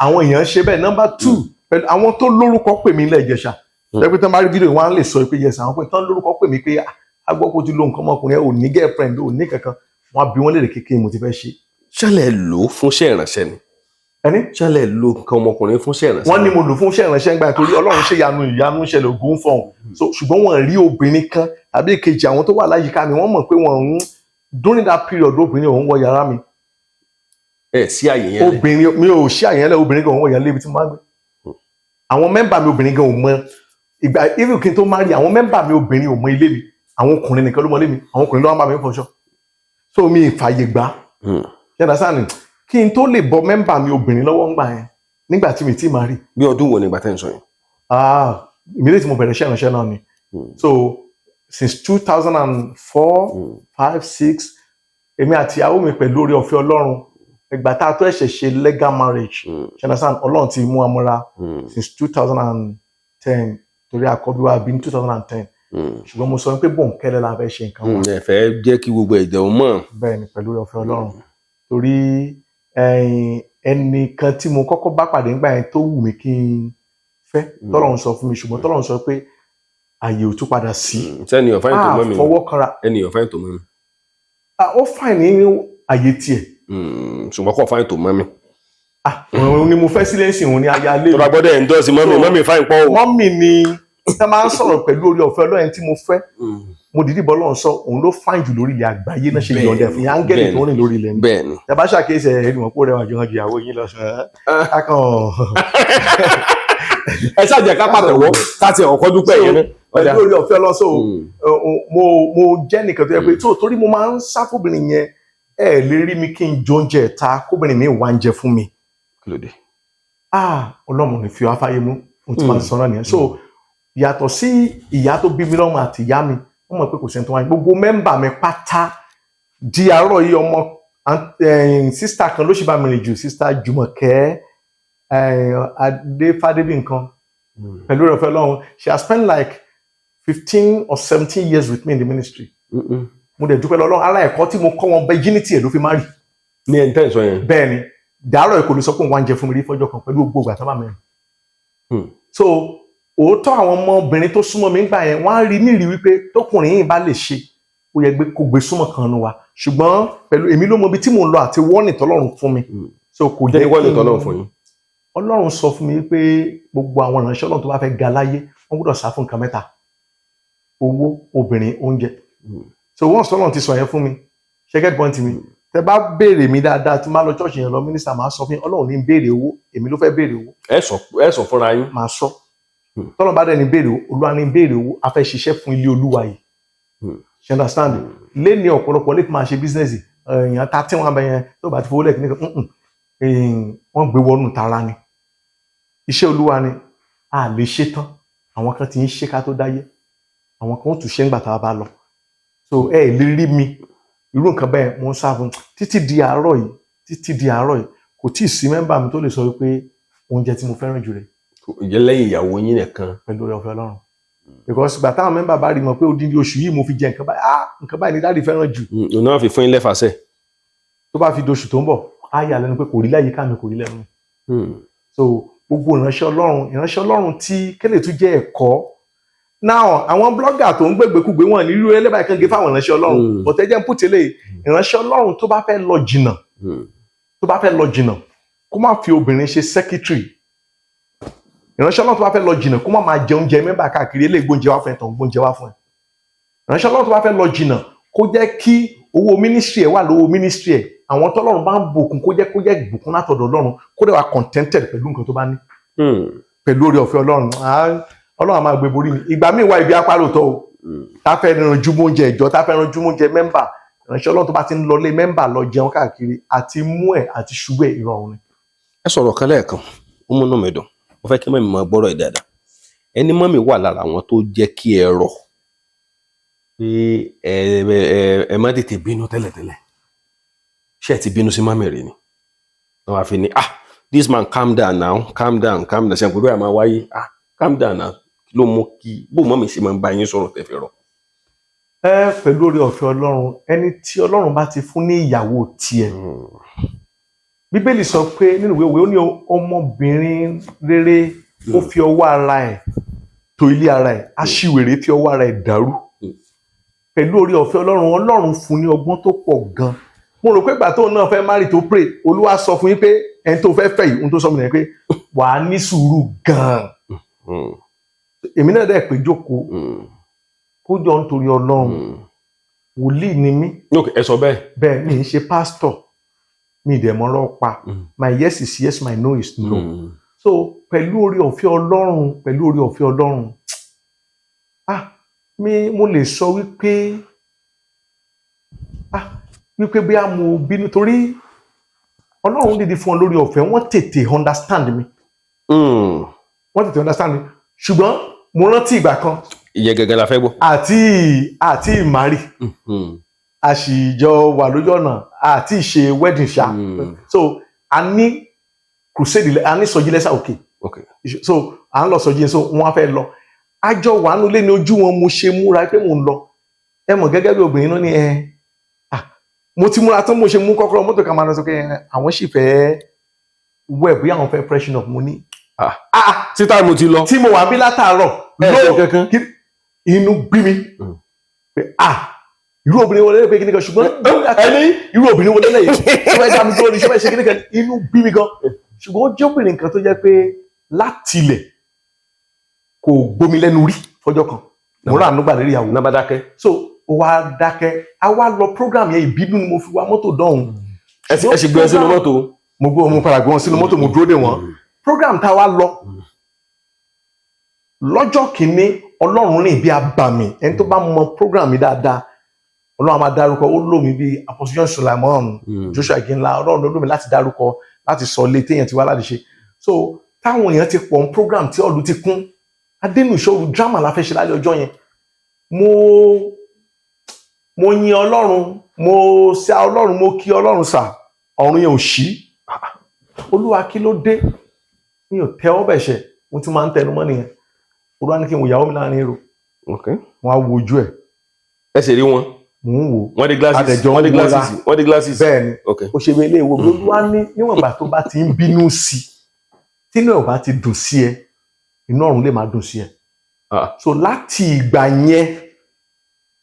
àwọn èèyàn ṣe bẹ́ẹ̀. Number two, pẹ̀lú àwọn tó lórúkọ pè mí ilẹ̀ Ìjẹ̀ṣà, jẹ́ pé tán bá rí fídíò, wọn á lè sọ pé yes, àwọn pé tán lórúkọ pè mí pé, "Ah, a gbọ́ pé o ti lo nǹkan ọmọkùnrin ẹ, ò ní girlfriend, ò ní kankan." Wọ́n á bi wọ́n léèrè kékeré mo ti fẹ́ ṣe. Ṣẹlẹ̀ lò ó fúnṣẹ́ ìránṣẹ́ ni? Ẹni? Ṣẹlẹ̀ lo nǹkan ọmọkùnrin fúnṣẹ́ ìránṣẹ́? Wọ́n ní mo lò fún iṣẹ́ ìránṣẹ́ ńgbà yẹn, torí Ọlọ́run ṣe ìyanu, ìyanu ṣẹlẹ̀, ògùn fọ̀hún. So ṣùgbọ́n wọ́n rí obìnrin kan tàbí èkejì, àwọn tó wà láyìíká mi, wọ́n mọ̀ pé wọ́n ń during that period, obìnrin òun wọ yàrá mi. Ẹ sí àyè yẹn lẹ? Obìnrin mi ò ṣí àyè yẹn lẹ, obìnrin gan òun wọ yàrá lébi tí mo máa ń gbé. Àwọn member mi obìnrin gan ò mọ ìgbà even kí n tó marry, àwọn member mi obìnrin ò mọ ilé mi. Àwọn ọkùnrin nìkan ló mọ ilé mi, àwọn ọkùnrin ló wá bá mi fọṣọ. So mi ìfàyè gbà yàrá sáà ni kí n tó lè bọ member mi obìnrin lọ́wọ́ ńgbà yẹn, nígbà tí mi ti marry. Bí ọdún wo ni ìgbà tẹ́ ń sọ yẹn? Ah, immediately mo bẹ̀rẹ̀ iṣẹ́ ìránṣẹ́ náà ni. So since 2004, 5, 6, èmi àti ìyàwó mi, pẹ̀lú oore ọ̀fẹ́ Ọlọ́run, ìgbà tá a tó ẹ̀ṣẹ̀ ṣe legal marriage, ṣẹlẹsàn Ọlọ́run ti mú amúra since 2010, torí àkọ́bí wa bí ní 2010. Ṣùgbọ́n mo sọ pé bòńkẹ́lẹ́ la fẹ́ ṣe nǹkan wa. Ẹ fẹ́ jẹ́ kí gbogbo ẹ̀jẹ̀ ò mọ̀. Bẹ́ẹ̀ ni, pẹ̀lú oore ọ̀fẹ́ Ọlọ́run, torí ẹnìkan tí mo kọ́kọ́ bá pàdé nígbà yẹn tó wù mí kí n fẹ́, tọ́lọ́run sọ fún mi, ṣùgbọ́n tọ́lọ́run sọ pé àyè ò tún padà sí. Sẹ́ni ọ̀fáyín tó A mọ́ mi? fọwọ́ kanra. Ẹni ọ̀fáyín tó mọ́ mi? Ah, ó fine ní àyè tiẹ̀. Ṣùgbọ́n kò fine tó mọ́ mi. Ah, Òun ni mo fẹ́ sílẹ̀ ń sìn, òun ni aya lé Tó bá gbọ́dọ̀ endorse mummy. Mummy fine pọ̀ o. Mummy ni tẹ́ máa ń sọ̀rọ̀ pẹ̀lú orí ọ̀fẹ́ Ọlọ́run tí mo fẹ́. Mo dìídì bọ́ Ọlọ́run sọ, òun ló fine jù lórí ilẹ̀ àgbáyé náà ṣe yọ̀ǹda ẹ̀ fún yín, áńgẹ́lì tó rìn lórí ilẹ̀ ni. Tẹ́ bá ṣàkíyèsí ẹ̀, ẹ̀rí wọn kó rẹwà jù hàn ju ìyàwó yín lọ sàn án. Ẹ ṣáà jẹ́ ká pàtẹ́wọ́ ká tiẹ̀ ọkọ́ dúpẹ́ yẹn náà. Pẹ̀lú orí ọ̀fẹ́ Ọlọ́run, so mo jẹ́ nìkan tó yẹ pé tó torí mo máa ń sáfóbìnrin yẹn, ẹ lè rí mi kí n jẹ oúnjẹ ta kóbìnrin mi wá ń jẹ fún mi. Kí ló dé? Ah, Ọlọ́run ní fi wá fáyé mú ohun tí màá sọ náà nìyẹn. So yàtọ̀ sí ìyá tó bí mi lọ́mọ àti ìyá mi, wọ́n mọ̀ pé kò sẹ́ni tó wáyé. Gbogbo member mi pátá di àárọ̀ yìí, ọmọ sister kan ló ṣì bá mi rìn jù, Sister Jùmọ̀kẹ́ Adéfádébí nǹkan. Pẹ̀lú ìrọ̀fẹ́ Ọlọ́run, she has spent like 15 or 17 years with me in the ministry. Mo dẹ̀ dúpẹ́ lọ́lọ́run. Ara ẹ̀kọ́ tí mo kọ́ wọn, virginity ẹ̀ ló fi má rí. Ní ẹni tẹ́ ẹ̀ sọ yẹn. Bẹ́ẹ̀ ni, dàárọ̀ ẹ̀ kò lè sọ pé òun wá ń jẹ fún mi rí fọ́jọ́ kan pẹ̀lú gbogbo ìgbà tó bá mi rìn. So òótọ́, àwọn ọmọbìnrin tó súnmọ́ mi ń gbà yẹn, wọ́n á rí nírìí wípé tókùnrin yìí bá lè ṣe, ó yẹ gbé kó gbé súnmọ́ kan nu wa. Ṣùgbọ́n pẹ̀lú èmi ló mọ ibi tí mò ń lọ àti wọ́nì tọ́lọ́run fún mi. So kò jẹ́ jẹ́ wọ́n ní kí n- tọ́lọ́run fún yín. Ọlọ́run sọ fún mi pé gbogbo àwọn ìránṣẹ́ Ọlọ́run tó bá fẹ́ ga láyé, wọ́n gbọ́dọ̀ sá fún nǹkan mẹ́ta: owó, obìnrin, oúnjẹ. So once Ọlọ́run ti sọ yẹn fún mi, ṣe get point mi? Tẹ bá béèrè mi dáadáa, tí máa lọ church yẹn lọ minister, máa sọ fún yín, Ọlọ́run ní béèrè owó, èmi ló fẹ́ béèrè owó. Ẹ sọ fúnra yín. Máa sọ. Tọ́lọ́run bá dẹ̀ ní béèrè owó, Olúwa ní béèrè owó, a fẹ́ ṣiṣẹ́ fún ilé Olúwa yìí. Ṣe understand? Lé ní ọ̀pọ̀lọpọ̀ lè fi máa ṣe business èèyàn ta tí wọ́n bẹ yẹn tó bá ti fowó lẹ́ẹ̀kì nìkan, wọ́n gbé wọnú tara ni. Iṣẹ́ Olúwa ni, a lè ṣe tán. Àwọn kan ti ń ṣe ká tó dáyé, àwọn kan ó tún ṣe ńgbà tá a bá lọ. So ẹ lè rí mi irú nǹkan bẹ́ẹ̀. Mo ń sá fún títí di àárọ̀ yìí. Títí di àárọ̀ yìí, kò tí ì sí member mi tó lè sọ wípé oúnjẹ tí mo fẹ́ràn jù rẹ̀. Ìjẹ́ lẹ́yìn ìyàwó yín nìkan. Pẹ̀lú oore ọ̀fẹ́ Ọlọ́run, because ìgbà táwọn member bá rí mọ̀ pé odindi oṣù yìí mo fi jẹ nǹkan báyìí, ah, nǹkan báyìí ni daddy fẹ́ràn jù. Òun náà fi fún yín lẹ́fàṣẹ́. Tó bá fi doṣù tó ń bọ̀, á yà lẹ́nu pé kò rí láyìíká mi, kò rí lẹ́nu. So gbogbo ìránṣẹ́ Ọlọ́run, ìránṣẹ́ Ọlọ́run tí kélé tún jẹ́ ẹ̀kọ́ now, àwọn blogger tó ń gbégbékúgbé wọn ní irú ẹlẹ́bàá kan gé fáwọn ìránṣẹ́ Ọlọ́run. But ẹ jẹ́ ń pùtẹ́lẹ̀, ìránṣẹ́ Ọlọ́run tó bá fẹ́ lọ jìnnà, tó bá fẹ́ lọ jìnnà, kó má fi obìnrin ṣe secretary. Ìránṣẹ́ Ọlọ́run tó bá fẹ́ lọ jìnnà, kó má máa jẹ oúnjẹ member káàkiri, eléyìí gbóúnjẹ wá fún ẹ, tàn gbóúnjẹ wá fún ẹ. Ìránṣẹ́ Ọlọ́run tó bá fẹ́ lọ jìnnà, kó jẹ́ kí owó ministry ẹ̀ wà lówó ministry ẹ̀. Àwọn tọ́lọ́run bá ń bùkún, kó jẹ́ bùkún látọ̀dọ̀ Ọlọ́run, kó dẹ̀ wà contented pẹ̀lú nǹkan tó bá ní. Pẹ̀lú oore ọ̀fẹ́ Ọlọ́run, Ọlọ́run á máa gbé borí mi. Ìgbà míì wá ibi apá lóòótọ́ o, tá fẹ́ ranjú mọ́ oúnjẹ ìjọ, tá fẹ́ ranjú mọ́ oúnjẹ member. Ìránṣẹ́ Ọlọ́run tó bá ti ń lọlé member lọ jẹun káàkiri, àti mú ẹ̀ àti ṣubú ẹ̀, ìrọ̀rùn ni. Ẹ sọ̀rọ̀ kan lẹ́ẹ̀kan, ó múnú mi dùn. Mo fẹ́ kí mummy máa gbọ́rọ̀ ẹ̀ dáadáa. Ẹni mummy wà lára àwọn tó jẹ́ kí ẹ rọ̀ pé ẹ má tètè bínú tẹ́lẹ̀tẹ́lẹ̀. Ṣé ẹ ti bínú sí mummy rẹ̀ ni wọ́n wá fi ní, "Ah, this man, calm down now, calm down, calm down"? Ṣe àpò bẹ́ẹ̀ máa wáyé? "Ah, calm down now." Kí ló mú kí bó mummy ṣe máa ń bá yín sọ̀rọ̀ tẹ́ fi rọ̀? Ẹ pẹ̀lú oore ọ̀fẹ́ Ọlọ́run, ẹni tí Ọlọ́run bá ti fún ní ìyàwó tiẹ̀, Bíbélì sọ pé nínú ìwé Òwe, ó ní ọmọbìnrin rere, ó fi ọwọ́ ara ẹ̀ tò ilé ara ẹ̀, aṣiwèrè fi ọwọ́ ara ẹ̀ dàrú. Pẹ̀lú oore ọ̀fẹ́ Ọlọ́run, Ọlọ́run fún ní ọgbọ́n tó pọ̀ gan. Mo rò pé ìgbà tóun náà fẹ́ marry, tó pray, Olúwa sọ fún yín pé ẹni tó fẹ́ fẹ́ yìí, ohun tó sọ fún mi nìyẹn pé wàá ní sùúrù gan. Èmi náà dẹ̀ pé jókòó, kó jọ nítorí Ọlọ́run. Wòlíì ni mí. Ok, ẹ sọ bẹ́ẹ̀. Bẹ́ẹ̀, mi ń ṣe pásítọ̀, mi ì dẹ̀ mọ́rọ́ pa. My yes is yes, my no is no. So pẹ̀lú oore ọ̀fẹ́ Ọlọ́run, pẹ̀lú oore ọ̀fẹ́ Ọlọ́run, ah, mi mo lè sọ wípé, ah, wípé bí a mo bínú torí Ọlọ́run dìde fún ọ lórí ọ̀fẹ́, wọ́n tètè understand mi. Wọ́n tètè understand mi, ṣùgbọ́n mo rántí ìgbà kan. Ìyẹn gẹ́gẹ́ la fẹ́ gbọ́. Àti ìmárì, a sì jọ wà lójú ọ̀nà àti ìṣe wedding ṣá. So a ní crusade, a ní sọjí lẹ́sà òkè. So à ń lọ sọjí yẹn, so wọ́n á fẹ́ lọ, àjọ wà nulẹ̀ ní ojú wọn. Mo ṣe múra pé mò ń lọ, ẹ mọ̀ gẹ́gẹ́ bí obìnrin náà ni ẹ, ah, mo ti múra tán, mo ṣe mú kọ́kọ́rọ́ mọ́tò ká máa lọ sókè, àwọn sì fẹ́ wẹ̀, bóyá àwọn fẹ́ freshen up. Mo ní, Ah. ah, títà mo ti lọ. Tí mo wà bí látàárọ̀. Ẹ ṣe No, kankan. Inú bí mi pé, ah, irú obìnrin wọlé pé kíní kan, ṣùgbọ́n ẹni irú obìnrin wọlé lẹ́yìn ṣé fẹ́ dá mi dúró ni, ṣé fẹ́ ṣe kíní kan? Inú bí mi gan. Ṣùgbọ́n ó jẹ́ obìnrin kan tó jẹ́ pé láti ilẹ̀ kò gbomi lẹ́nu rí fọjọ́ kan. Mo rà àánú gbà lérí ìyàwó. Náà bá dákẹ́. So ó wá dákẹ́, a wá lọ program yẹn, ìbínú ni mo fi wa mọ́tò dọ̀hún. Ẹ sì gbé ẹ sínú mọ́tò. Mo gbé, mo padà gbé wọn sínú mọ́tò, mo dúró dè wọ́n. Program tá a wá lọ lọ́jọ́ kìíní, Ọlọ́run rìn bí abàmì. Ẹni tó bá mọ program mi dáadáa, Ọlọ́run á máa dárúkọ, ó lò mí bí Apostle John Sulaimon, Joshua Iginla. Ọlọ́run ló lò mí láti dárúkọ, láti sọ ilé téèyàn ti wá láti ṣe. So táwọn èèyàn ti pọ̀ ní program, tí ọ̀lú ti kún adénú ìṣòro, drama la fẹ́ ṣe lálẹ́ ọjọ́ yẹn. Mo yin Ọlọ́run, mo ṣe Ọlọ́run, mo kí Ọlọ́run sà, ọ̀run yẹn ò ṣí. Olúwa, kí ló dé? Mi ò tẹ́ ọ bẹ̀ṣẹ̀, mo tún máa ń tẹnu mọ́ nìyẹn. Olúwa ní kí n wò ìyàwó mi láàrin èrò. Wọn á wo ojú ẹ̀. Ẹ sì rí wọn. Mò ń wò. Wọ́n dé glasses. Adẹ̀jọ́ Wọ́n dé ń wọra. glasses, wọ́n dé glasses. Bẹ́ẹ̀ ni. Ó ṣe mi ilé ìwò. Olúwa ní níwọ̀n ìgbà tó bá ti ń bínú sí i, tínú ẹ̀ ò bá ti dùn sí ẹ, inú ọ̀run lè máa dùn sí ẹ. So láti ìgbà yẹn,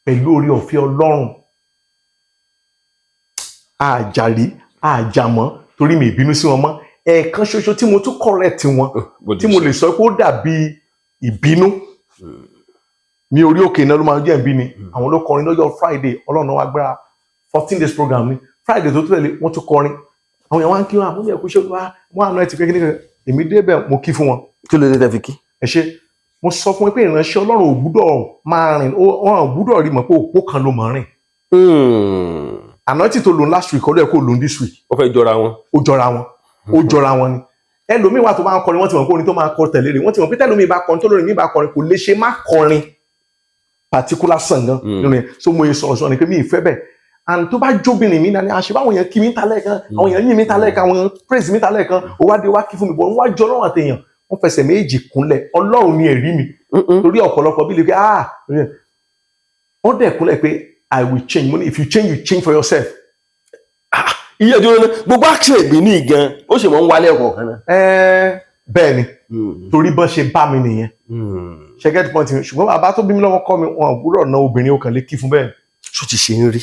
pẹ̀lú orí ọ̀fẹ́ Ọlọ́run, àjàrí àjàmọ́, torí mi ìbínú sí wọn mọ́. Ẹ̀ẹ̀kan ṣoṣo tí mo tún correct wọn, tí mo lè sọ pé ó dàbí ìbínú, ní orí òkè náà ló máa jẹ́ ìbí ni. Àwọn ló kọrin lọ́jọ́ Friday. Ọlọ́run wa gbára, 14 days program ni. Friday tó tẹ̀lé, wọ́n tún kọrin. Àwọn èèyàn wá ń kí wọn, àbúrò ẹ̀kú ṣé wọ́n àná ẹ̀ ti kékeré kan. Èmi débẹ̀, mo kí fún wọn. Kí ló dé tẹ́ fi kí? Ẹ ṣe. Mo sọ fún wọn pé ìránṣẹ́ Ọlọ́run ò gbúdọ̀ máa rìn, wọn ò gbúdọ̀ rí mọ̀ pé òpó kan ló mọ̀ rìn. Àná tí tó lò last week, ọlọ́ ẹ̀ kó lò this week. Ó fẹ́ jọra wọn. Ó jọra wọn, ó jọra wọn ni. Ẹlòmíì wà tó máa ń kọrin, wọ́n ti mọ̀ pé orin tó máa kọ tẹ̀lé rẹ̀. Wọ́n ti mọ̀ pé tẹ́lòmíì bá kọrin, tó lórin mi bá kọrin, kò lè ṣe má kọrin particular song gan nínú yẹn. So mo yẹ sọ̀rọ̀ sọ̀rọ̀ ni pé mi ì fẹ́ bẹ́ẹ̀. And tó bá jóbìnrin mi náà ni àṣẹ báwọn èèyàn kí mi ta lẹ́ẹ̀kan, àwọn èèyàn yìn mi ta lẹ́ẹ̀kan, àwọn èèyàn praise mi ta lẹ́ẹ̀kan, ó wá dé wá kí fún mi bọ̀ wọ́n wá jọ Ọlọ́run àtẹ̀yàn, wọ́n fẹsẹ̀ méjì kúnlẹ̀. Ọlọ́run ni ẹ̀rí mi, torí ọ̀pọ̀lọpọ̀ bí lè fi ah, wọ́n dẹ̀ kúnlẹ̀ pé I will change. Mo ní if you change, you change for yourself. Iye ìdúró náà, gbogbo action ìbínú yìí gan, ó sì mọ̀ ń wálé ọkọ̀ kan náà. Ẹ bẹ́ẹ̀ ni, torí bọ́n ṣe bá mi nìyẹn. Ṣe get point mi? Ṣùgbọ́n bàbá tó bí mi lọ́wọ́ kọ́ mi, wọn ò gbúdọ̀ ná obìnrin, ó kàn lè kí fún bẹ́ẹ̀. Ṣó ti ṣe ń rí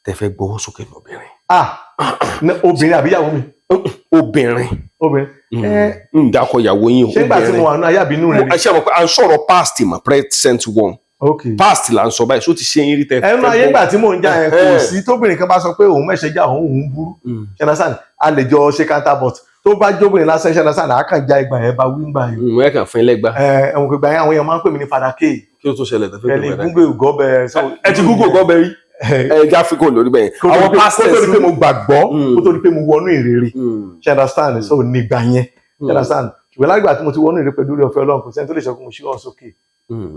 tẹ fẹ́ gbọ́wọ́ sókè lọ́bìnrin? Ah, ní obìnrin àbí ìyàwó mi? Obìnrin. Obìnrin. Ẹ Ń dákọ̀ ìyàwó yín o. Ṣé nígbà tí mo wà ní ayé àbínú rẹ ni? Ṣe mọ̀ pé à ń sọ̀rọ̀ past mà, present one. Ok. Past là ń sọ báyìí. Ṣó ti ṣe yín rí tẹ Ẹnu fẹ́ ayé ìgbà tí mò ń jà yẹn, kò sí. Tóbìnrin kan bá sọ pé òun mẹ́sẹ̀ jà, òun òun burú, ṣe understand? A lè jọ ṣe counter, but tó bá jóbìnrin lásán, ṣe understand, àá kàn já ìgbà yẹn bá wí ńgbà yẹn. Ẹ kàn fún ilé gbá. Ẹ ẹ̀wọ̀n ìgbà yẹn, àwọn èèyàn máa ń pè mí ní Father K. Kí ló tún ṣẹlẹ̀ tẹ fẹ́ Ẹni pè mí? gúngbè gọ́bẹ̀. Ẹ ti gúgò gọ́bẹ̀ rí? Ẹ já fi kò lórí bẹ́ẹ̀. Kó tó Àwọn di pé- kó pastors. tó di pé mo gbàgbọ́, kó tó di pé mo wọnú ìrere, ṣe understand? So nígbà yẹn, ṣe understand? Ṣùgbọ́n lágbà tí mo ti wọnú ìrere pẹ̀lú oore ọ̀fẹ́ Ọlọ́run, kò sẹ́ni tó lè sọ pé mo ṣíwọ́ sókè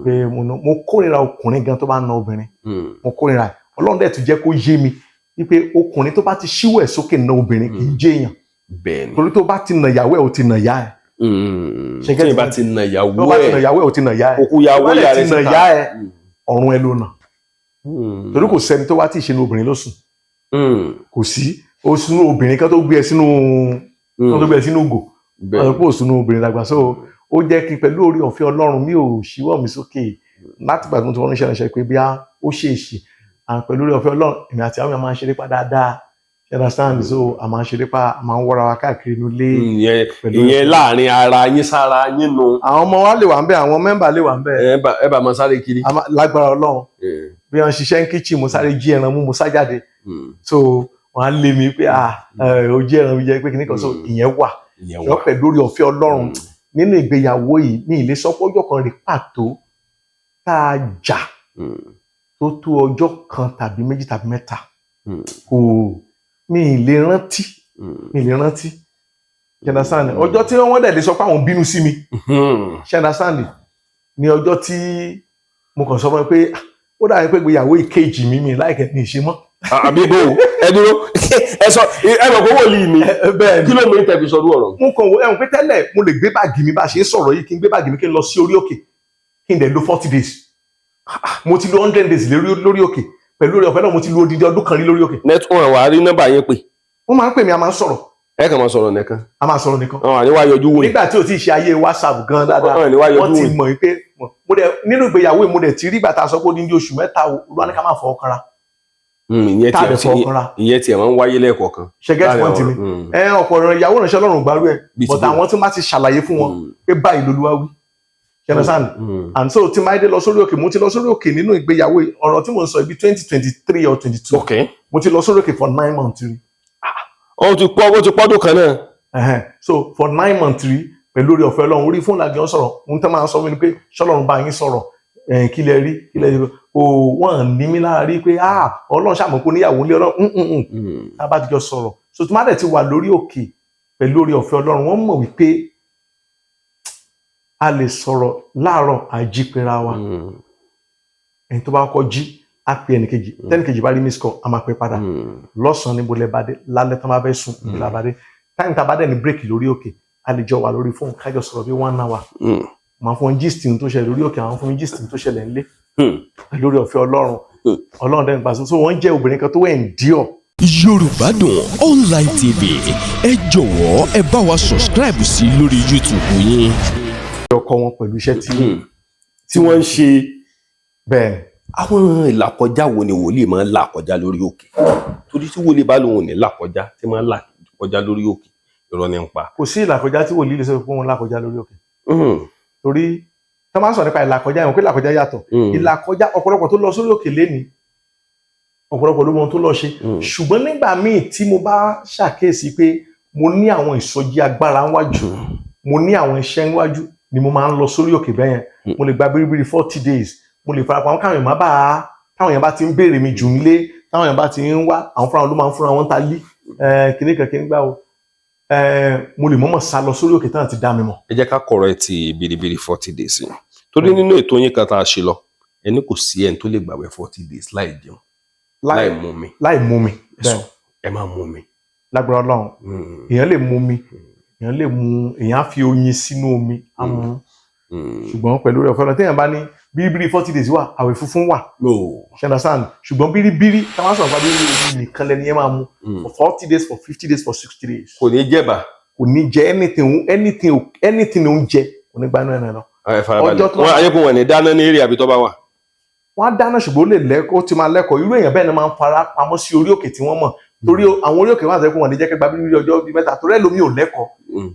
pé mo kórìíra ọkùnrin gan tó bá ń na obìnrin. Mo kórìíra ẹ̀. Ọlọ́run dẹ̀ tún jẹ́ kó yé mi wípé ọkùnrin tó bá ti ṣíwọ́ ẹ̀ sókè na obìnrin kì í jẹ́ èèyàn. Bẹ́ẹ̀ni. Torí tó bá ti nà ìyàwó ẹ̀, ó ti nà ìyá ẹ̀. Ṣe Tí ìbá ti na ìyàwó Tó bá ti nà ẹ̀, ìyàwó ẹ̀, ó ti nà ìyá ẹ̀. òkú ìyàwó Tó bá ìyá dẹ̀ rẹ̀ ti nà síta. ìyá ẹ̀, ọ̀run ẹ̀ ló nà, torí kò sẹ́ni tó wá tí ì ṣe ní obìnrin ló sùn. Kò sí o sínú obìnrin kan tó gbé ẹ sínú, kan tó gbé ẹ sínú ògò ọ̀rọ̀ pé òsùnú obìnrin dàgbà. So ó jẹ́ kí pẹ̀lú orí ọ̀fẹ́ Ọlọ́run, mi ò ṣíwọ́ mi sókè láti gbà tí mo ti wọ́n níṣẹ́ ránṣẹ́ pé bí ó ṣe èṣì. And pẹ̀lú orí ọ̀fẹ́ Ọlọ́run, èmi àti àwọn èèyàn máa ń ṣeré pa dáadáa, you understand? So a máa ń ṣeré pa, a máa ń wọ́ra wa káàkiri inú ilé. Ìyẹn Pẹ̀lú ìyẹn láàrin ara yín sára yín nu. Àwọn ọmọ wa lè wà ń bẹ̀, àwọn member lè wà ń bẹ̀. Ẹ bá máa sáré kiri. Lágbára Ọlọ́run, bí wọ́n ṣiṣẹ́ ń kitchen, mo sáré jí ẹran mú, mo sá jáde. So wọ́n á lé mi pé ah, ẹ, ó jí ẹran mi jẹ pé kìnnìkan. So ìyẹn wà. Ìyẹn Ṣùgbọ́n wà. pẹ̀lú orí ọ̀fẹ́ Ọlọ́run, nínú ìgbéyàwó yìí, ní ilé sọ pé ọjọ́ kan rí pàtó tá a jà tó tó ọjọ́ kan tàbí méjì tàbí mẹ́ta, kò, mi ì lè rántí. Mi ì lè rántí, ṣe understand? Ọjọ́ tí wọ́n dẹ̀ lè sọ pé àwọn bínú sí mi, ṣe understand, ní ọjọ́ tí mo kàn sọ fún ẹ pé ah, ó dàbí pé ìgbéyàwó ìkejì mi mi láìkẹ́ mi ì ṣe mọ́. Àbí bò ó, ẹ dúró, ẹ sọ, ẹ mọ̀ pé wòlíì mi. Bẹ́ẹ̀ ni. Kí ló mú tẹ̀ fi sọdún ọ̀rọ̀? Mo kàn wọ ẹ̀hún pé tẹ́lẹ̀ mo lè gbé báàgì mi, bá a ṣe ń sọ̀rọ̀ yìí, kí n gbé báàgì mi kí n lọ sí orí òkè, kí n dẹ̀ lo 40 days. Mo ti lo 100 days lórí òkè. Pẹ̀lú orí ọ̀fẹ́ náà, mo ti lo odidi ọdún kan rí lórí òkè. Network wà á rí nọ́mbà yẹn pè? Wọ́n máa ń pè mí, a máa ń sọ̀rọ̀. Ẹ kàn máa sọ̀rọ̀ nìkan? A máa sọ̀rọ̀ nìkan. Àwọn àníwá yọjú wò yìí. Nígbà tí o ti ṣe ayé WhatsApp gan dáadáa, Àwọn àníwá yọjú wọ́n ti wò yìí. mọ̀ wípé mo dẹ̀ nínú ìgbéyàwó yìí, mo dẹ̀ ti rí ìgbà tá a sọ pé ó ní oṣù 3, Olúwa ní ká má fọwọ́ kanra. Ìyẹn Tá a tiẹ̀ lè fọwọ́ kanra. Ìyẹn tiẹ̀ máa ń wáyé lẹ́ẹ̀kọ̀ọ̀kan. Ṣe get point mi? Ẹ ọ̀pọ̀ ọ̀rọ̀ ìyàwó ìránṣẹ́ Ọlọ́run gbárù ẹ̀, Bíi ti but bó? Àwọn tí wọ́n bá ti ṣàlàyé fún wọn pé báyìí lolúwa wí, ṣe understand? And so tí máa dé lọ sórí òkè, mo ti lọ sórí òkè nínú ìgbéyàwó yìí, ọ̀rọ̀ tí mo ń sọ ibi 2023 or 22, mo ti lọ sórí òkè for 9 months rí. Ó ti pọ́dún kan náà. Ẹhẹ́n. So for 9 months rí, pẹ̀lú orí ọ̀fẹ́ Ọlọ́run, orí fóònù àjọ sọ̀rọ̀. Ohun tó máa ń sọ fún mi ni pé ṣọlọ́run bá yín sọ̀rọ̀, kí lẹ rí, kí lẹ rí o. Wọ́n ní mí lára rí pé, ah, Ọlọ́run ṣàmùkú níyàwó ilé Ọlọ́run. Tá a bá ti jọ sọ̀rọ̀, so tí má dẹ̀ ti wà lórí òkè pẹ̀lú orí ọ̀fẹ́ Ọlọ́run, wọ́n mọ̀ wípé a lè sọ̀rọ̀ láàárọ̀, àjípera wa. Ẹni tó bá kọ́kọ́ jí á pe ẹnìkejì, tẹ́nìkejì bá rí miss call, a máa pè padà. Lọ́sàn-án, níbo lẹ bá dé? Lálẹ́ tán bá fẹ́ sùn, níbo la bá dé? Táyì tá a bá dẹ̀ ní break lórí òkè, a lè jọ wà lórí fóònù kájọ sọ̀rọ̀ bí one hour. Màá fún wọn gist tó ṣẹlẹ̀ lórí òkè, àwọn fún mi gist tó ṣẹlẹ̀ ńlé lórí ọ̀fẹ́ Ọlọ́run. Ọlọ́run dẹ́nu pàṣẹ, so wọ́n jẹ́ obìnrin kan tó endure. Yorùbá Dùn Online TV, ẹ jọ̀wọ́, ẹ bá wa subscribe sí lórí YouTube yín. Ọkọ wọn pẹ̀lú iṣẹ́ tí Tí wọ́n ń ṣe. Bẹ́ẹ̀ ni. Àwọn ìlàkọjá wo ni wòlíì máa ń là kọjá lórí òkè? Torí tí wòlíì bá lòun ò ní là kọjá, tí máa ń là kọjá lórí òkè, irọ́ ní ń pa. Kò sí ìlàkọjá tí wòlíì lè sọ pé òun làkọjá lórí òkè, torí tó máa ń sọ nípa ìlàkọjá, ìwọ̀n pé ìlàkọjá yàtọ̀. Ìlàkọjá, ọ̀pọ̀lọpọ̀ tó lọ sórí òkè lénìí, ọ̀pọ̀lọpọ̀ ló mọ ohun tó lọ ṣe. Ṣùgbọ́n nígbà míì tí mo bá ṣàkíyèsí pé mo ní àwọn ìsọjí agbára níwájú, mo ní àwọn iṣẹ́ níwájú, ni mo máa ń lọ sórí òkè bẹ́yẹn. Mo lè gba bíríbírí 40 days, mo lè farapamọ́ káwọn èèyàn má bàa, táwọn èèyàn bá ti ń béèrè mi jù nílé, táwọn èèyàn bá ti ń wá, àwọn fúnra wọn ló máa ń fúnra wọn ta lí kìnìún kan kìnìún gbà o. Mo lè mọ̀mọ́ sá lọ sórí òkè tán àti dá mi mọ̀. Ẹ jẹ́ ká kọ̀rọ̀ ẹ ti biribiri 40 days yẹn, torí nínú ètò yín kan tá a ṣe lọ, ẹni kò sí ẹni tó lè gbàwẹ̀ 40 days láì jẹun, láì mú mi. Láì mú mi. Ẹ sọ, ẹ máa mú mi. Lágbára Ọlọ́run, èèyàn lè mú mi, èèyàn lè mú, èèyàn á fi oyin sínú omi á mú. Ṣùgbọ́n pẹ̀lú rẹ̀ ọ̀fẹ́, téèyàn bá ní bíríbírí 40 days wà, àwẹ̀ funfun wà. No. Ṣe understand? Ṣùgbọ́n bíríbírí táwọn sọ̀rọ̀ nípa bíríbírí, omi nìkan lẹni yẹn máa mú for 40 days, for 50 days, for 60 days. Kò ní jẹ̀bà. Kò ní jẹ anything, anything, anything oúnjẹ kò ní gbanú ẹ̀ náà lọ. Ẹ farabalẹ̀. Ọjọ́ tó Wọn ayékun wọn ní dáná ní eré àbí tó bá wà. Wọ́n á dáná, ṣùgbọ́n ó lè lẹ́kọ̀ọ́, ó ti máa lẹ́kọ̀ọ́. Irú èèyàn bẹ́ẹ̀ ni máa ń fara pamọ́ sí orí òkè tí wọ́n mọ̀, torí àwọn orí òkè wọn àti ẹ̀kọ́ wọn ní jẹ́ kẹ́ gba bíríbírí ọjọ́ bíi 3, torí ẹlòmíì ò lẹ́kọ̀ọ́.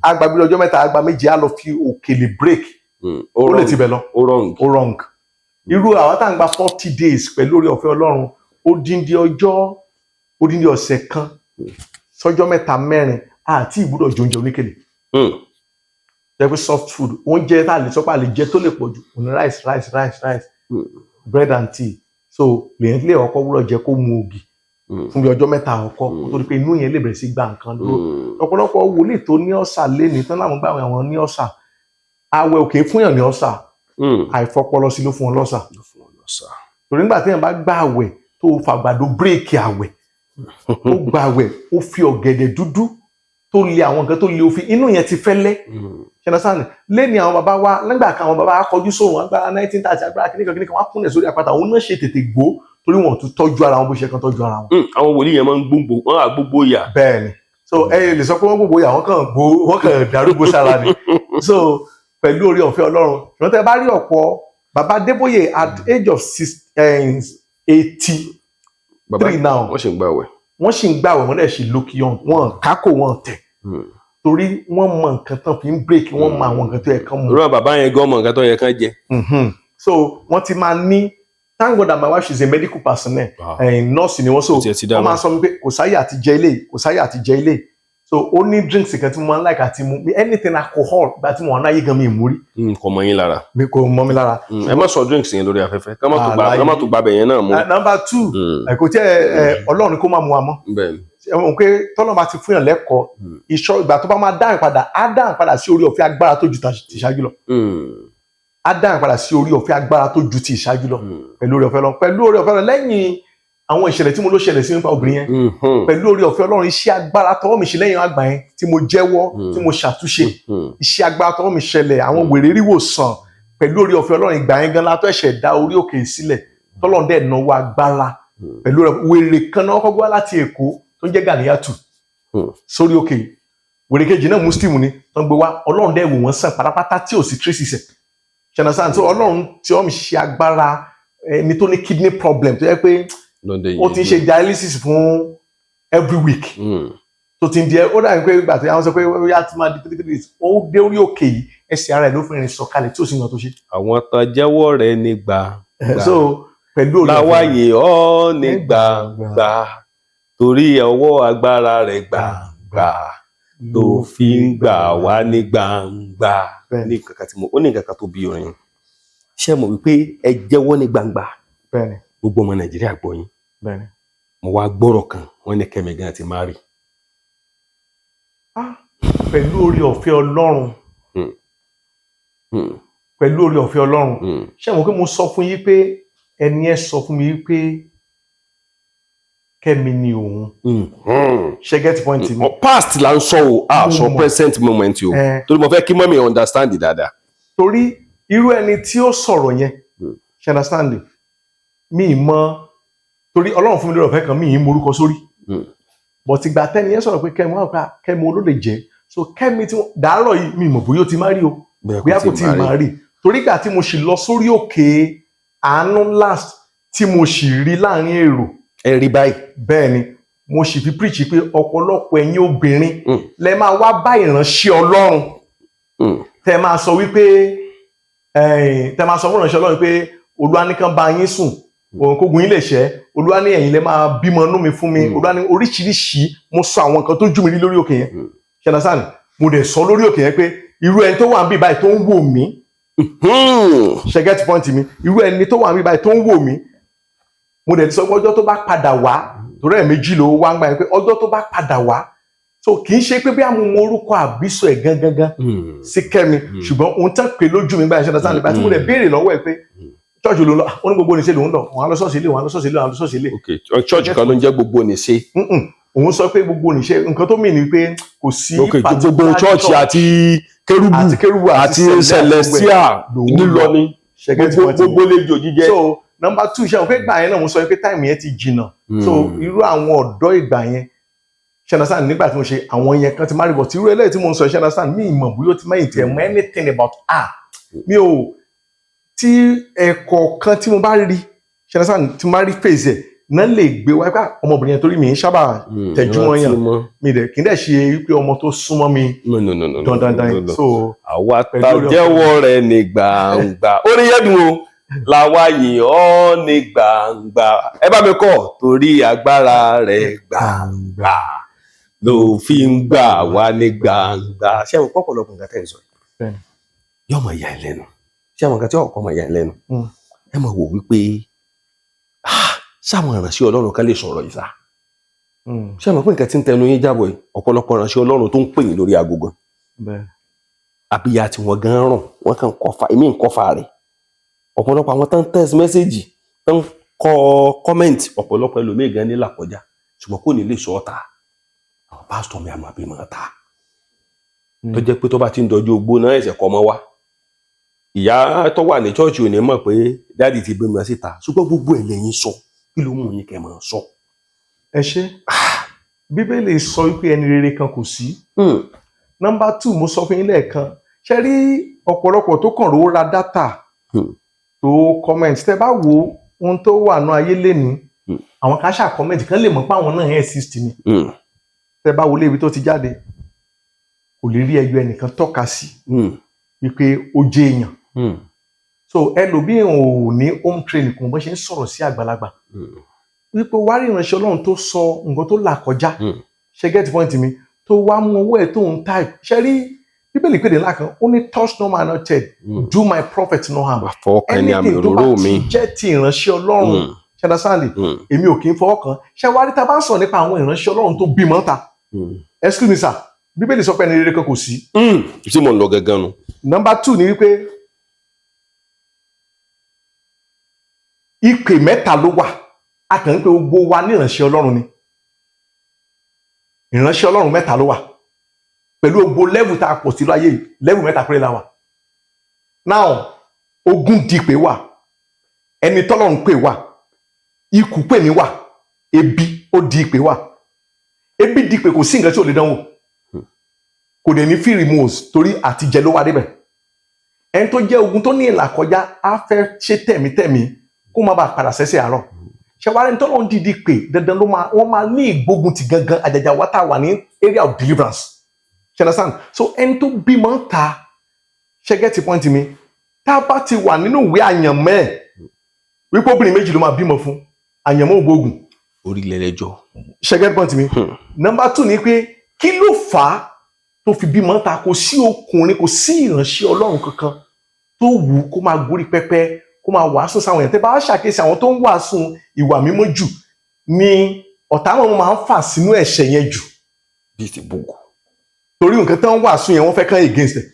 Á gba bíríbírí ọjọ́ 3, á gba 7, á lọ fi òkèlè break. Ó lè tibẹ̀ lọ. Ó wrong. Ó wrong. Irú àwọn tá à ń gba 40 days, pẹ̀lú orí ọ̀fẹ́ Ọlọ́run, odindi ọjọ́, odindi ọ̀sẹ̀ kan sọ́jọ́ 3, 4, àti ìgbúdọ̀ jẹ oúnjẹ oníkèlè. Jẹ́ pé soft food, oúnjẹ tá a lè sọ pé a lè jẹ tó lè pọ̀ jù òní rice, rice, rice, rice, bread and tea. So lèyìn lè ọkọ wúrọ̀ jẹ, kó mu ògì fún bí ọjọ́ 3 àkọ́kọ́, kó tó di pé inú yẹn lè bẹ̀rẹ̀ sí gba nǹkan dúró. Ọ̀pọ̀lọpọ̀ wòlíì tó ní ulcer léni tán láwọn gbà àwọn ní ulcer, àwẹ̀ òkè fún yàn ní ulcer. Àìfọpọlọ sí ló fún wọn l'ulcer. Ló fún wọn l'ulcer. Torí nígbà téèyàn bá gbà àwẹ̀, tó fàgbàdo break àwẹ̀, ó gba àwẹ̀, ó fi ọ̀gẹ̀dẹ̀ dúdú tó le, àwọn nǹkan tó le, ó fi inú yẹn ti fẹ́lẹ́. Ṣẹlẹsàn lẹ́ni àwọn bàbá wa nígbà kan, àwọn bàbá wa kọjú sóhun agbára 1930, agbára kìnìkan kìnìkan, wọn á kúnlẹ̀ sórí àpáta. Òun náà ṣe tètè gbó torí wọn ò tún tọ́jú ara wọn bó ṣe kan tọ́jú ara wọn. Àwọn wòlíì yẹn máa ń gbóngbò wọn à gbogbo yà. Bẹ́ẹ̀ni, so ẹ lè sọ pé wọ́n gbogbo yà, wọ́n kàn gbó, wọ́n kàn darúgbó sára ni. So pẹ̀lú orí ọ̀fẹ́ Ọlọ́run, ṣùgbọ́n tẹ́ bá rí ọ̀pọ̀ bàbá Adébóyè at age of 83 Bàbá now, wọ́n sì ń gbàwẹ̀. Wọ́n sì ń gbàwẹ̀, wọ́n dẹ̀ sì look young, wọ́n kákò, wọ́n tẹ̀, torí wọ́n mọ nǹkan tán fi ń break, wọ́n mọ àwọn nǹkan tó yẹ kán mú. Irú àwọn bàbá yẹn gan mọ nǹkan tó yẹ kán jẹ. So wọ́n ti máa ní, thank God that my wife, she's a medical personnel, nurse ni wọ́n, so Ó tiẹ̀ ti dá wọ́n máa wọn. sọ wípé kò sáyè àti jẹ ilé, kò sáyè àti jẹ ilé. So ó ní drinks kan tí mo máa ń like àti mu, anything alcohol, gba tí mo wà náà yé gan mi ì mú rí. Kò mọ yín lára. Mi kò mọ́ mi lára. Ẹ má sọ drinks yẹn lórí afẹ́fẹ́, ká má tó gba Àlàyé. ká má tó gba bẹ̀ yẹn náà mú. Number two, kò tí ẹ Ọlọ́run kó má mu wa mọ́. Bẹ́ẹ̀ ni. Ẹ mọ̀ pé tọ́lọ́ bá ti fún yàn lẹ́kọ̀ọ́ ìṣọ́, ìgbà tó bá máa dáhùn padà, á dáhùn padà sí orí ọ̀fẹ́ agbára tó ju ti ìṣáájú lọ. Á dáhùn padà sí orí ọ̀fẹ́ agbára tó ju ti ìṣáájú lọ, pẹ̀lú orí ọ̀fẹ́ lọ, pẹ̀lú orí ọ̀fẹ́ lọ, lẹ́yìn àwọn ìṣẹ̀lẹ̀ tí mo ló ṣẹlẹ̀ sí nípa obìnrin yẹn. Pẹ̀lú orí ọ̀fẹ́ Ọlọ́run, iṣẹ́ agbára tọwọ́ mi ṣe lẹ́yìn àgbà yẹn tí mo jẹ́wọ́, tí mo ṣàtúnṣe, iṣẹ́ agbára tọwọ́ mi ṣẹlẹ̀, àwọn wèrè ríwò sàn pẹ̀lú orí ọ̀fẹ́ Ọlọ́run. Ìgbà yẹn gan látọ̀ ẹ̀ṣẹ̀ dá orí òkè sílẹ̀, tọ́lọ́run dẹ̀ náwó agbára pẹ̀lú rẹ̀. Wèrè kan náà kọ́kọ́ wá láti Èkó tó ń jẹ́ Gàníyàtù sórí òkè. Wèrè kejì náà, Muslim ni, tó ń gbé wá, Ọlọ́run dẹ̀ wò wọ́n sàn pátápátá tí ò sí traces ẹ̀ ṣẹ̀nàṣàn. Tó Ọlọ́run tí wọ́n ṣe agbára, ẹni tó ní kidney problem tó yẹ pé London. Ó ti ń ṣe dialysis fún every week, tó ti ń di ẹ. Ó dàbí pé ìgbà tí àwọn sọ pé ó yá ti máa di 3 3 days, ó dé orí òkè yìí, ẹsẹ̀ ara ẹ̀ ló fi rìn sọ̀kalẹ̀ tí ò sí nǹkan tó ṣe. Àwọn tán jẹ́wọ́ rẹ̀ ní gbà So pẹ̀lú oore ọ̀fẹ́ láwáyé ọ́ ní gbàngbà, torí ọwọ́ agbára rẹ̀ gbàngbà ló fi ń gbà wá ní gbangba. Bẹ́ẹ̀ni. Ní nǹkan tí mo ó ní nǹkan kan tó bí orin, ṣé mo wí pé ẹ jẹ́wọ́ ní gbangba, Bẹ́ẹ̀ni. gbogbo ọmọ Nàìjíríà gbọ́ yín. Bẹ́ẹ̀ni. Mo wá gbọ́rọ̀ kan, wọ́n ní Kẹ́mi gan ti marry. Ah, pẹ̀lú oore ọ̀fẹ́ Ọlọ́run, pẹ̀lú oore ọ̀fẹ́ Ọlọ́run, ṣé mo pé mo sọ fún yín pé ẹni ẹ sọ fún mi pé Kẹ́mi ni òun? Ṣe get point mi? Past là ń sọ o, a Mo sọ mọ̀. present moment o, torí mo fẹ́ kí mummy understand dáadáa. Torí irú ẹni tí ó sọ̀rọ̀ yẹn, ṣe understand mi ì mọ̀, torí Ọlọ́run fún mi lórí ọ̀fẹ́ kan, mi ì morúkọ sórí, but ìgbà tẹ́ni yẹn sọ̀rọ̀ pé Kẹ́mi, wọn pa Kẹ́mi olóde jẹ́. So Kẹ́mi tí wọ́n dàárọ̀ yìí, mi ì mọ̀ bóyá ó ti má rí o, bóyá kò tí ì máa rí, torí ìgbà tí mo sì lọ sórí òkè àánú last tí mo sì rí láàrin èrò. Ẹ rí báyìí? Bẹ́ẹ̀ ni, mo sì fi preach pé ọ̀pọ̀lọpọ̀ ẹ̀yin obìnrin lẹ máa wá bá ìránṣẹ́ Ọlọ́run, tẹ máa sọ wípé tẹ máa sọ fún ìránṣẹ́ Ọlọ́run pé Olúwa ní kán bá yín sùn, òun kógun yín lè ṣẹ́, Olúwa ní ẹ̀yin lẹ máa bímọ inú mi fún mi, Olúwa ní oríṣiríṣi. Mo sọ àwọn nǹkan tó jú mi rí lórí òkè yẹn. Ṣẹlẹsàn, mo dẹ̀ sọ lórí òkè yẹn pé irú ẹni tó wà níbí báyìí tó ń wò mí, ṣe get point mi? Irú ẹni tó wà níbí báyìí tó ń wò mí, mo dẹ̀ ti sọ pé ọjọ́ tó bá padà wá, torí ẹ̀ méjì ló wá ń gbà yẹn, pé ọjọ́ tó bá padà wá. So kì í ṣe pé bí àwọn ọmọ orúkọ àbísọ ẹ̀ gangan gan sí Kẹ́mi, ṣùgbọ́n ohun tán pé lójú mi báyìí, ṣe understand? Ìgbà tí mo dẹ̀ béèrè lọ́wọ́ ẹ̀ pé church ló ń lọ, ó ní gbogbo oníṣẹ́ lòún lọ, òun á lọ ṣọ́ọ̀ṣì ilé, òun á lọ ṣọ́ọ̀ṣì ilé, òun á lọ ṣọ́ọ̀ṣì ilé. Ok, church kan ló ń jẹ́ gbogbo nìṣe? Mm-mm. Òun sọ pé gbogbo oníṣẹ́, nǹkan tó mì ní pé kò sí Gbogbo particular church àti kérúbù àti kérúbù àti celestial lòun lílọ lọ. ni Ṣe get gbogbo point mi? Gbogbo lè jò jíjẹ. So number two, ṣe àwọn pé gbà yẹn náà mo sọ pé time yẹn ti jìnnà, so irú àwọn ọ̀dọ́ ìgbà yẹn, ṣe understand, nígbà tí mo ṣe àwọn yẹn kan ti má rí bọ̀ tí irú eléyìí tí mo ń sọ, ṣe understand, mi ì mọ̀ bóyá ó ti mẹ́yìn tiẹ̀ mọ̀ anything about her. Mi ò tí ẹ̀kọ́ kan tí mo bá rí, ṣe understand, tí mo bá rí face ẹ̀ náà lè gbé wáyé pé ọmọbìnrin yẹn, torí mi ń sábà tẹjú mọ́ yàn, mi dẹ̀ kí n dẹ̀ ṣe wípé ọmọ tó súnmọ́ mi No, no, no, no, no, dandandan. no, no. So Àwa pẹ̀lú ta oore ọ̀fẹ́. jẹ́wọ́ rẹ̀ ní gbangba, orin yẹn dùn o, làwa yìn ọ́ ní gbangba, ẹ bá mi kọ́, torí agbára rẹ̀ gbangba ló fi ń gbà wá ní gbangba. Ṣé àwọn pọ̀pọ̀lọpọ̀ nǹkan tẹ̀ ń sọ yìí Bẹ́ẹ̀ni. yóò máa yà ẹ́ lẹ́nu? Ṣé àwọn nǹkan tí ọkọ̀ máa yà ẹ́ lẹ́nu? Ẹ máa wò wípé ah, sáwọn ìránṣẹ́ Ọlọ́run kan lè sọ̀rọ̀ yìí sá? Ṣé àwọn pé nǹkan tí ń tẹnu yín jábọ̀ yìí, ọ̀pọ̀lọpọ̀ ìránṣẹ́ Ọlọ́run tó ń pè yín lórí aago gan, àbíyá tí wọ́n gan rùn, wọ́n kàn kọfà, èmi ń kọfà rẹ̀. Ọ̀pọ̀lọpọ̀ àwọn tó ń text message, tó ń kọ comment, ọ̀pọ̀lọpọ̀ ẹlòmíì gan ní làkọjá, ṣùgbọ́n kò ní lè sọ ọ́ ta. Àwọn pásítọ̀ mi àmọ́ àbí máa ta, tó jẹ́ pé tó bá ti ń dọjú ogbó náà, ẹ̀sẹ̀ kọ́ mọ́ wá. Ìyá tó wà ní church ò ní mọ̀ pé daddy ti bímọ síta, ṣùgbọ́n gbogbo ẹ̀ lẹ́yìn sọ. Kí ló mú yín kẹ́ máa sọ? Ẹ ṣe. Bíbélì sọ wípé ẹni rere kan kò sí. Number two, mo sọ fún yín lẹ́ẹ̀kan, ṣe rí ọ̀pọ̀lọpọ̀ tó kàn rówó ra data tó comment. Tẹ́ bá wo ohun tó wà ní ayé lénìí, àwọn kan ṣáà comment kan lè mọ̀ pé àwọn náà exist ni. Tẹ́ bá wo lébi tó ti jáde, kò lè rí ẹyọ ẹnìkan tọ́ka sí wípé ó jẹ́ èèyàn. So ẹlòmíì ò ní home training, kò bọ́n ṣe ń sọ̀rọ̀ sí àgbàlagbà, wípé wá rí ìránṣẹ́ Ọlọ́run tó sọ nǹkan tó là kọjá, ṣe get point mi? Tó wá mú owó ẹ̀ tó ń type. Ṣe rí Bíbélì pèdè ńlá kan, ó ní, "Touch no man anointed, do my prophet no harm." Fọwọ́kan ní àmì Anything tó bá òróró ti mi. jẹ́ ti ìránṣẹ́ Ọlọ́run, ṣe understand, èmi ò kì í fọwọ́ kan. Ṣe wá rí, tá a bá ń sọ̀rọ̀ nípa àwọn ìránṣẹ́ Ọlọ́run tó bímọ ta, excuse me sir, Bíbélì sọ pé ẹni rere kan kò sí. Tí mo ń lọ gangan nu. Number two ni wípé ìpè mẹ́ta ló wà. A kàn ń pe gbogbo wa ní ìránṣẹ́ Ọlọ́run ni. Ìránṣẹ́ Ọlọ́run mẹ́ta ló wà pẹ̀lú gbogbo level tá a pọ̀ sí láyé yìí. Level mẹ́ta péré la wà. Now, ogun dìpè wà, ẹni tọ́lọ́run pè wà, ikú pè mí wà, ebi ó di ìpè wà. Ebi dìpè, kò sí nǹkan tí ò lè dánwò, kò dẹ̀ ní feel remorse, torí àtijẹ ló wà débẹ̀. Ẹni tó jẹ́ ogun tó ní ìlà kọjá á fẹ́ ṣe tẹ̀mítẹ̀mí kó má bàa padà sẹ́sẹ̀ àárọ̀. Ṣé wàá rẹni tọ́lọ́run dìídì pè, dandan ló máa wọ́n máa ní ìgbógun ti gangan, àjàjà wa tá a wà ní area of deliverance. Ṣe understand? So ẹni tó bímọ ń ta, ṣe get point mi? Tá a bá ti wà nínú ìwé àyànmọ́ ẹ̀ wípé obìnrin méjì ló máa bímọ fún, àyànmọ́ ògbógun. Orílẹ̀ lẹ́jọ́. Ṣe get point mi? Number two ni pé, kí ló fà á tó fi bímọ ta? Kò sí ọkùnrin, kò sí ìránṣẹ́ Ọlọ́run kankan tó wù ú kó máa gorí pẹpẹ, kó máa wàásù sáwọn èèyàn. Tẹ́ bá ṣàkíyèsí, àwọn tó ń wàásù ìwà mímọ́ jù ni ọ̀tá wọn máa ń fà sínú ẹ̀ṣẹ̀ yẹn jù. Bíi ti bùkù. Torí nǹkan tó ń wàásù yẹn, wọ́n fẹ́ kán against ẹ̀.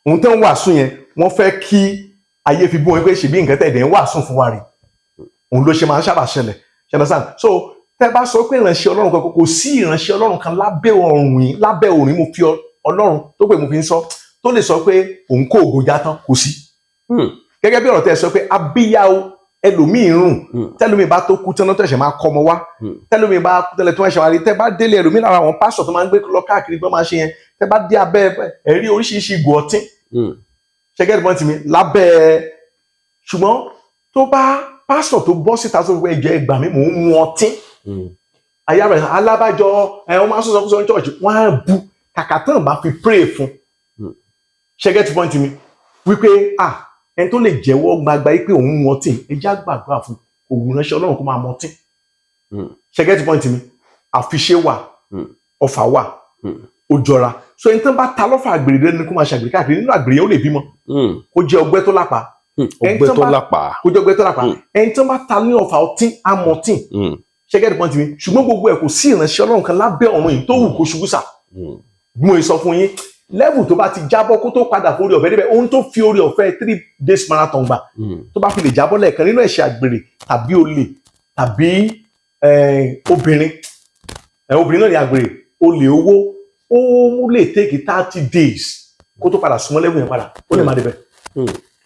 Ohun tó ń wàásù yẹn, wọ́n fẹ́ kí ayé fi bú wọn pé ṣèbí nǹkan tẹ̀dẹ̀ ń wàásù fún wa rè. Òun ló ṣe máa ń sábà ṣẹlẹ̀. Ṣe understand? So tẹ́ bá sọ pé ìránṣẹ́ Ọlọ́run kan, kò sí ìránṣẹ́ Ọlọ́run kan lábẹ́ ọ̀run yìí, lábẹ́ ọ̀run yìí, mo fi Ọlọ́run tó pé mo fi ń sọ, tó lè sọ pé òun kó ògo já tán. Kò sí. Gẹ́gẹ́ bí ọ̀rọ̀ tẹ́ ẹ sọ pé abíyá o, ẹlòmíì rùn. Tẹlòmíì bá tó kú tán, tó ẹ̀ṣẹ̀ máa kọ́ ọmọ wá. Tẹlòmíì bá kú tẹ́lẹ̀ tó ẹ̀ṣẹ̀ wá rí. Tẹ́ bá délé ẹlòmíì lára àwọn pásítọ̀ tó máa ń gbé lọ káàkiri gbọ́n máa ṣe yẹn, tẹ́ bá dé abẹ́ ẹ̀rí oríṣiríṣi ìgò ọtí. Ṣe get point mi? Lábẹ́, ṣùgbọ́n tó bá pásítọ̀ tó bọ́ síta tó fẹ́ jẹ́, "Ẹgbàá mi, mò ń mu ọtí," ayé rẹ̀ alábàjọ ẹ̀, wọ́n máa ń sọ̀sọ̀ kúsọ̀ ní church, wọ́n á bu kàkà tán bá fi pray fún. Ṣe get point mi? Wípé ah, ẹni tó lè jẹ́wọ́ gbagba yìí pé òun mu ọtí, ẹ já gbàdúrà fún, òun ránṣẹ́ Ọlọ́run kó máa mu ọtí. Ṣe get point mi? Àfiṣe wà, ọfà wà, ó jọra. So ẹni tó bá ta lọ́fà àgbèrè lẹ́nu kó máa ṣàgbèrè káàkiri, nínú àgbèrè yẹn, ó lè bímọ, kó jẹ́ ọgbẹ́ tó lápá. Ẹni Ọgbẹ́ tó tó lápá. Kó jẹ́ ọgbẹ́ tó lápá. Ẹni tó bá ta ní ọfà ọtí, amọ̀tí. Ṣe get point mi? Ṣùgbọ́n gbogbo ẹ̀, kò sí ìránṣẹ́ Ọlọ́run kan lábẹ́ ọ̀run yìí tó wù kó ṣubú sà. Bí mo sọ fún yín, level tó bá ti jábọ́, kó tó padà forí ọ̀fẹ́ débẹ̀, ohun tó fi orí ọ̀fẹ́ 3 days marathon gbà, tó bá fi lè jábọ́ lẹ́ẹ̀kan nínú ẹ̀ṣẹ̀ àgbèrè tàbí olè tàbí obìnrin, obìnrin náà ní àgbèrè, olè owó, ó lè take 30 days kó tó padà súnmọ́ level yẹn padà. Ó lè má débẹ̀.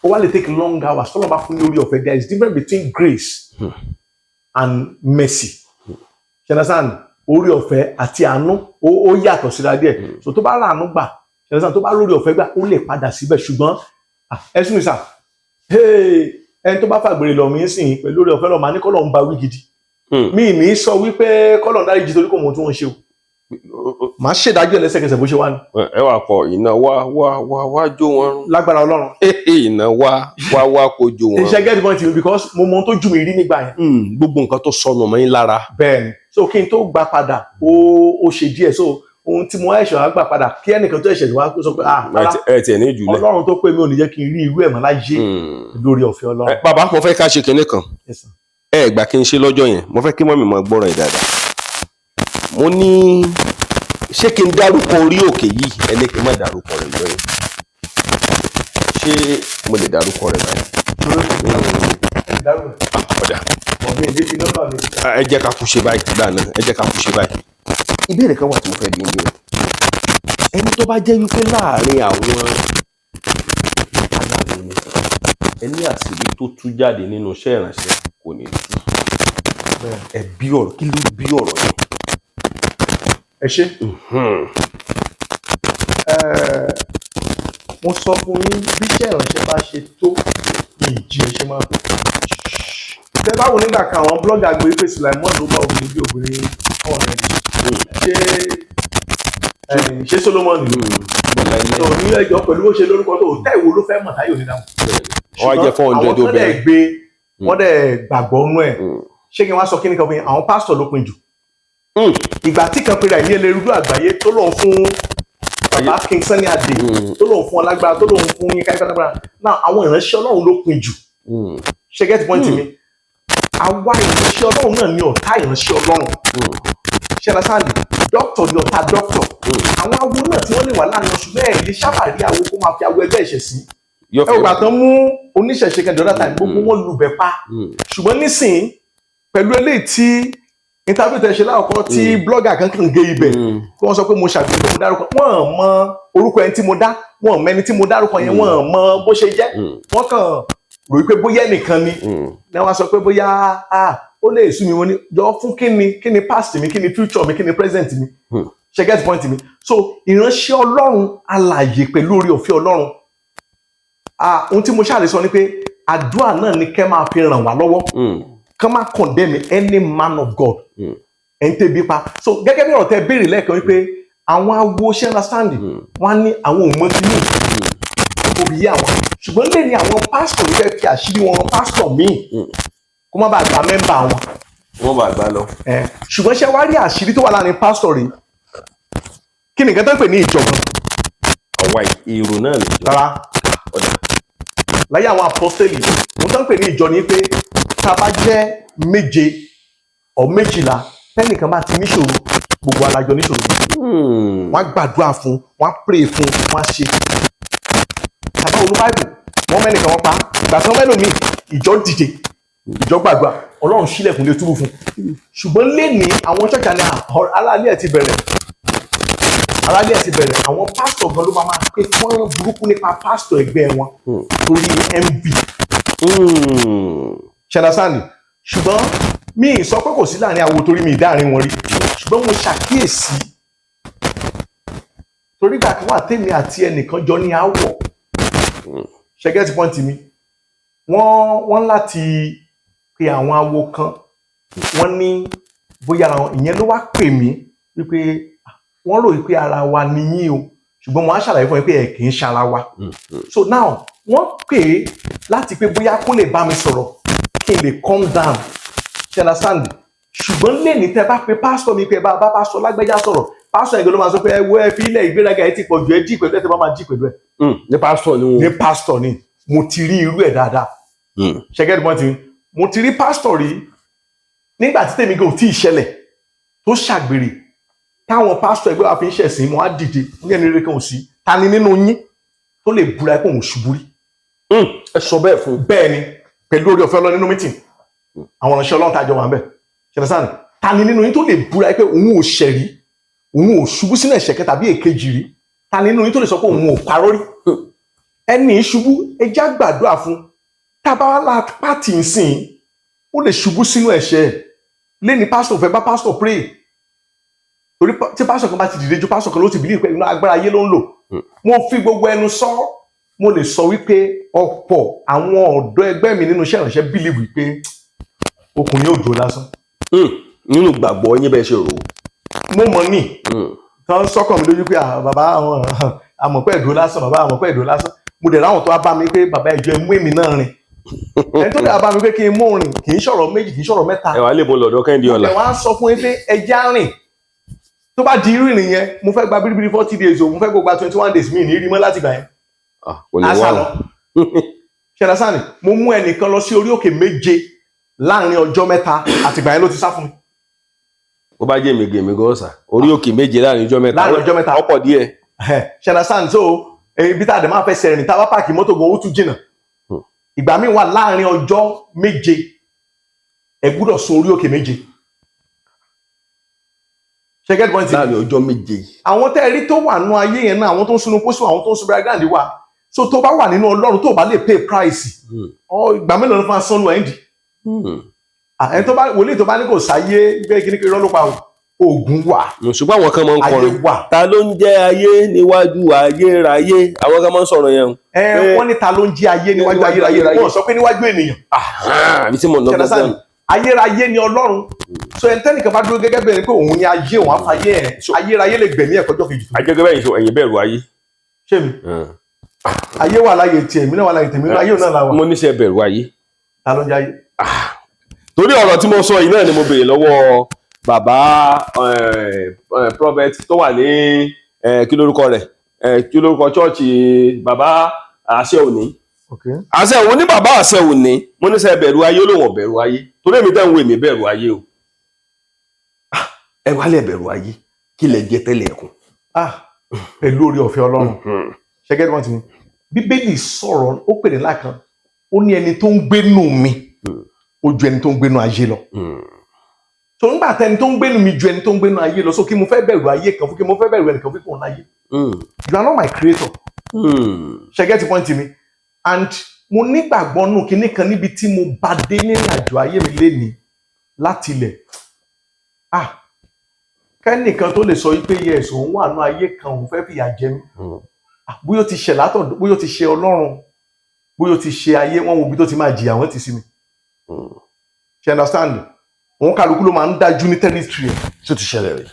Ó wá lè take long hours tọ́lọ́ bá fún ní orí ọ̀fẹ́. There is difference between grace and mercy. Ṣe understand? Orí ọ̀fẹ́ àti àánú, ó yàtọ̀ síra díẹ̀. So tó bá rà àánú gbà, ṣe understand, tó bá lórí ọ̀fẹ́ gbà, ó lè padà síbẹ̀. Ṣùgbọ́n ẹ̀sùn mi sà, ẹni tó bá fàgbèrè lọ mí sìn pẹ̀lú orí ọ̀fẹ́ lọ, màá ní kọ́ lọ́n ba wí gidi. Mi ní sọ wípé kọ́lọ̀ ń dáríjì torí kò mọ ohun tí wọ́n ń ṣe o. Màá ṣèdájọ́ ẹ̀ lẹ́sẹ̀kẹsẹ̀ bó ṣe wá ní. Ẹ wà kọ iná wá wá wá wá jó wọn rún. Lágbára Ọlọ́run. Iná wá wá wá kó jó wọn. Iṣẹ́ get point mi, because mo mọ ohun tó jù mí rí nígbà yẹn. Gbogbo nǹkan tó sọnù mọ́ yín lára. Bẹ́ẹ̀ni. So kí n tó gbà padà, ó ṣe díẹ̀. So ohun tí mo ẹ̀ṣẹ̀ wá gbà padà, kí ẹnìkan tó ẹ̀ṣẹ̀ wá sọ pé ah, rárá. Ẹ tiẹ̀ ní ìjùlẹ̀. Ọlọ́run tó pé mi ò ní jẹ́ kí n rí irú ẹ̀ mọ́ láyé, lórí ọ̀fẹ́ Ọlọ́run. Bàbá, mo fẹ́ ká ṣe kinní kan. Yes, sir. Ẹ gbà kí n ṣe lọ́jọ́ yẹn, mo fẹ́ kí mummy mọ́ gbọ́rọ̀ ẹ̀ dáadáa. Mo ní ṣé kí n dárúkọ orí òkè yìí, ẹni kí n má dárúkọ rẹ̀ lọ́yẹ̀. Ṣé mo lè dárúkọ rẹ̀ báyìí? Ọ̀dà. Ọ̀gbìn ìdí fi nọ́mbà mi. Ẹ jẹ́ ká kú ṣe báyìí gbà náà, ẹ jẹ́ ká kú ṣe báyìí. Ìbéèrè kan wà tí mo fẹ́ bí yín. Ẹni tó bá jẹ́ wípé láàrin àwọn aláwo ni ẹni, àṣírí tó tú jáde nínú iṣẹ́ ìránṣẹ́ kò ní tú. Ẹ bí ọ̀rọ̀, kí ló bí ọ̀rọ̀ yẹn? Ẹ ṣé. Mo sọ fún yín, bí iṣẹ́ ìránṣẹ́ bá ṣe tó, ìjì ẹ ṣe máa tó. Tẹ báwo nígbà kan, àwọn blogger gbé pé Sulaimon ló bá obìnrin bí obìnrin 400. Ṣé Solomon ni tó ní ẹjọ́ pẹ̀lú bó ṣe lórúkọ tó tẹ́ ìwo ló fẹ́ mọ̀ táyò ní dáhùn? Wọ́n á jẹ́ 400 Àwọn tó dẹ̀ obìnrin. gbé, wọ́n dẹ̀ gbàgbọ́ nú ẹ̀. Ṣé kí n wá sọ kíní kan fún yín? Àwọn pásítọ̀ ló pin jù. Ìgbà tí kan pera ẹ̀ ní ẹlẹ́rú àgbáyé, tó lóun fún bàbá King Sunny Adé, tó lóun fún ọlágbára, tó lóun fún yín káyọ̀ lágbára náà, àwọn ìránṣẹ́ Ọlọ́run ló pin jù. Ṣe get point mi? Àwa ìránṣẹ́ Ọlọ́run náà ní ọ̀tá ìránṣẹ́ Ọlọ́run. Ṣe understand? Dókítà ní ọ̀tá dókítà. Àwọn awo náà tí wọ́n lè wà láàrin oṣù bẹ́ẹ̀ lè sábà rí awo kó máa fi awo ẹgbẹ́ ìṣẹ̀ sí. Yóò Ẹ ò gbà tán mú oníṣẹ̀ṣe kan the other time, gbogbo wọn lù bẹ̀ pa. Ṣùgbọ́n nísìnyí, pẹ̀lú eléyìí tí interview tẹ̀ ṣe láwùkọ́, tí blogger kan kàn gé ibẹ̀, tí wọ́n sọ pé mo ṣàgbéyẹ̀wò, mo dárúkọ, wọ́n mọ orúkọ ẹni tí mo dá, wọ́n mọ ẹni tí mo dárúkọ yẹn, wọ́n mọ bó ṣe jẹ́. Wọ́n kàn rò wípé bóyá ẹnìkan ni ní wọ́n sọ pé bóyá ah, ó lè sú mi. Wọ́n ní jọ fún kíni? Kíni past mi? Kíni future mi? Kíni present mi? Ṣe get point mi? So ìránṣẹ́ Ọlọ́run alààyè, pẹ̀lú orí ọ̀fẹ́ Ọlọ́run, ah, ohun tí mo ṣáà lè sọ ni pé àdúrà náà ni kẹ́ máa fi ràn wá lọ́wọ́. Kán má condemn any man of God ẹni tẹ́bi pa. So gẹ́gẹ́ bí ọ̀rọ̀ tẹ́ béèrè lẹ́ẹ̀kan wípé àwọn awo ṣe understand, wọ́n á ní àwọn ò mọ kíní kò bí yé àwọn, ṣùgbọ́n lè ní àwọn pásítọ̀ ló fẹ́ fi àṣírí wọn pásítọ̀ míì kó má bàa gba member wọn. Wọ́n bá gbá lọ. Ṣùgbọ́n ṣé wàá rí àṣírí tó wà láàrin pásítọ̀ rèé? Kí nìkan tó ń pè ní ìjọba? Ọ̀wá èrò náà lè jọ. Rárá. Ọ̀dà. Láyé àwọn apọ́sítélì, ohun tó ń pè ní ìjọ ni pé tá a bá jẹ́ 7 ọ̀ 12, tẹ́nìkan bá ti níṣòro, gbogbo alájọ níṣòro. Wọ́n á gbàdúrà fún, wọ́n á pray fún, wọ́n á ṣe tàbá olú báìbù. Wọ́n mẹ́nìkan, wọ́n pa ìgbà tí wọ́n mẹ́lòmíì, ìjọ dìde, ìjọ gbàdúrà, Ọlọ́run ṣílẹ̀kùn lé túbú fún. Ṣùgbọ́n lénìí, àwọn ṣọ́ọ̀ṣì ní aráalé ẹ̀ ti bẹ̀rẹ̀, aráalé ẹ̀ ti bẹ̀rẹ̀. Àwọn pásítọ̀ gan ló máa pé fọ́nrán burúkú nípa pásítọ̀ ẹgbẹ́ wọn torí envy. Ṣẹlẹsánì. Ṣùgbọ́n mi ì sọ pé kò sí láàrin àwo, torí mi ì dáàrin wọn rí, ṣùgbọ́n mo ṣàkíyèsí torí gbà kan wà tèmi àti ẹnìkan jọ ní àwọ̀. Ṣe get point mi? Wọ́n láti pe àwọn awo kan, wọ́n ní bóyá ara wọn. Ìyẹn ló wá pè mí wípé, "Ah, wọ́n rò wípé ara wa ni yín o." Ṣùgbọ́n mo á ṣàlàyé fún yín pé ẹ kì í ṣara wa. So now, wọ́n pè é láti pé bóyá kó lè bá mi sọ̀rọ̀ kí n lè calm down, ṣe understand? Ṣùgbọ́n lẹ́ni tẹ́ bá pe pásítọ̀ mi pé ẹ bá pásítọ̀ lágbẹ́já sọ̀rọ̀, pásítọ̀ yẹn ló máa sọ pé ẹ wo, ẹ fi ilẹ̀, ìgbéraga ẹ ti pọ̀ jù, ẹ jí pẹ̀lú ẹ, tẹ́ bá máa jí pẹ̀lú ẹ. Ní pásítọ̀ ni wọn. Ní pásítọ̀ ni. Mo ti rí irú ẹ̀ dáadáa. Ṣẹgẹ́dì mọ́ ti mo ti rí pásítọ̀ rí nígbà tí tèmi gan ò tí ì ṣẹlẹ̀ tó ṣàgbèrè, táwọn pásítọ̀ ẹgbẹ́ wa fi ń ṣẹ̀sìn. Mo á dìde ní ẹni rere kan ò sí, ta ni nínú yín tó lè búra pé òun ṣubú rí? Ẹ sọ bẹ́ẹ̀ fún. Bẹ́ẹ̀ ni, pẹ̀lú orí ọ̀fẹ́ Ọlọ́run, nínú meeting àwọn ìránṣẹ́ Ọlọ́run tá a jọ wà ń bẹ̀ ṣẹlẹ̀ sáà ni, ta ni nínú yín tó lè búra pé òun ò ṣẹ̀ rí, òun ò ṣubú sínú ẹ̀ṣẹ̀ kẹta tàbí èkejì rí? Ta ni nínú yín tó lè sọ pé òun ò parọ́ rí? Ẹni ṣubú, ẹ já gbàdúrà fún. Tá a bá wá la pàtì nsìn, ó lè ṣubú sínú ẹ̀ṣẹ̀ ẹ̀. Lẹ́ni pásítọ̀ fẹ́ bá pásítọ̀ pray, torí tí pásítọ̀ kan bá ti dìde ju pásítọ̀ kan ló ti believe pé inú agbára ayé ló ń lò. Mo fi gbogbo ẹnu sọ, mo lè sọ wípé ọ̀pọ̀ àwọn ọ̀dọ́ ẹgbẹ́ mi nínú iṣẹ́ ìránṣẹ́ believe wípé okùn yóò dúró lásán. Nínú gbàgbọ́ yín, bẹ́ẹ̀ ṣe rò ó. Mo mọ̀ ní tán sọ́kàn mi lójú pé, "Ah, bàbá, àwọn àmọ̀pẹ́ ìdúró lásán, bàbá, àmọ̀pẹ́ ìdúró lásán." Mo dẹ̀ ráwọn tó wá bá mi pé, "Bàbá, ẹjọ́ ẹ mú èmi náà rìn." Ẹni tó dẹ̀ wá bá mi pé kí n mú rìn, kì í ṣọ̀rọ̀ méjì, kì í ṣọ̀rọ̀ mẹ́ta. Ẹ wàá lè mú lọ́dọ̀ Kẹ́hìndé ọ̀la. Ẹ wá sọ fún yín pé ẹja rìn, tó bá di irú ìrìn yẹn, mo fẹ́ gba bíríbírí 40 days o, mo fẹ́ gba 21 days, mi ní rí mọ́ láti gbà yẹn. Ah, kò ní Á wá sá o. lọ. Ṣẹlẹ sáà ni mo mú ẹnìkan lọ sí orí òkè 7 láàrin ọjọ́ 3, àtìgbà yẹn ló ti sá fún mi. Ó bá jẹ́ èmi gèmí gan ọ̀sà, orí òkè 7 láàrin ọjọ́ 3. Láàrin ọjọ́ 3. Ọ̀pọ̀ díẹ̀. Ṣẹlẹ sáà ni. So ibi tá a dẹ̀ máa fẹsẹ̀ rìn, tá a bá park mọ́tò gan, ó tún jìnnà. Ìgbà míì wà, láàrin ọjọ́ 7, ẹ gbúdọ̀ sun orí òkè 7. Ṣe get point? Láàrin ọjọ́ 7. Àwọn tẹ́ ẹ rí tó wà nínú ayé yẹn náà, àwọn tó ń sunu pósí, àwọn tó ń sun bragand wà. So tó bá wà nínú Ọlọ́run, tó bá lè pay price, ọ ìgbà mélòó ló máa sọnù ẹ̀ ń dì? Ẹni tó bá wòlíì tó bá ní kò sáyé bẹ́ẹ̀, kí ní kí irọ́ ló pa o. Oògùn wà. Ṣùgbọ́n àwọn kan máa ń Ayé kọrin wà. "Ta ló ń jẹ́ ayé níwájú ayérayé?" Àwọn kan máa ń sọ̀rọ̀ yẹn o. Ẹ wọ́n ní ta ló ń jí ayé níwájú Níwájú ayérayé? ayérayé. Wọ́n sọ pé níwájú ènìyàn. Àbí tí mo lọ Ṣẹlẹ sáà gbọ́dọ̀. Ayérayé ni Ọlọ́run. So ẹni tẹ́nìkan bá dúró gẹ́gẹ́ bẹ́ẹ̀ ni pé òun ni ayé, òun àfàyè ẹ̀, ayérayé lè gbẹ̀mí ẹ̀ kọjọ́ kejì tó. Ajẹ́gẹ́ bẹ́ẹ̀ ṣe ẹ̀yin bẹ̀rù ayé. Ṣé mi? Ayé wà láyé tiẹ̀, èmi náà wà láyé tèmi, ayé òun náà la wà. Mo níṣẹ́ bẹ̀rù ayé. Ta ló ń jẹ́ ayé? Torí ọ̀rọ̀ tí mo sọ yìí náà ni mo béèrè lọ́wọ́ bàbá prophet tó wà ní kí lórúkọ rẹ̀, kí lórúkọ chọ́ọ̀chì bàbá àṣẹ òní. Okay. Àṣẹ òní, bàbá àṣẹ òní. Mo níṣẹ́ bẹ̀rù ayé, ó lóun ò bẹ̀rù ayé, torí èmi tẹ́ ń wo, èmi bẹ̀rù ayé o. Ah, ẹ wá lẹ̀ bẹ̀rù ayé, kí lẹ jẹ tẹ́lẹ̀ ẹ̀kún? Ah, pẹ̀lú orí ọ̀fẹ́ Ọlọ́run, ṣẹgẹ́ tí wọ́n ti ní Bíbélì sọ̀rọ̀, ó pè ní lákan, ó ní ẹni tó ń gbénú mi ó ju ẹni tó ń gbénú ayé lọ. Tó ń gbà tẹni tó ń gbénú mi ju ẹni tó ń gbénú ayé lọ, so kí mo fẹ́ bẹ̀rù ayé kan fún? Kí mo fẹ́ bẹ̀rù ẹnìkan fún? Kò ń láyé. You are not my creator. Ṣẹgẹ́ ti point mi? And mo nígbàgbọ́ nù kinní kan níbi tí mo bá dé nínú àjò ayé mi lénìí láti ilẹ̀. Ah, kẹ́nìkan tó lè sọ wípé yes, òun wà nù ayé kan, òun fẹ́ fìyà jẹ mí. Ah, bóyá ó ti ṣẹ̀ látọ̀, bóyá ó ti ṣe Ọlọ́run, bóyá ó ti ṣe ayé, wọn wo ibi tó ti máa jìyà, wọ́n ti sí mi. Ṣe understand? Òun kálukú ló máa ń dájú ní territory ẹ̀. Tó ti ṣẹlẹ̀ rí?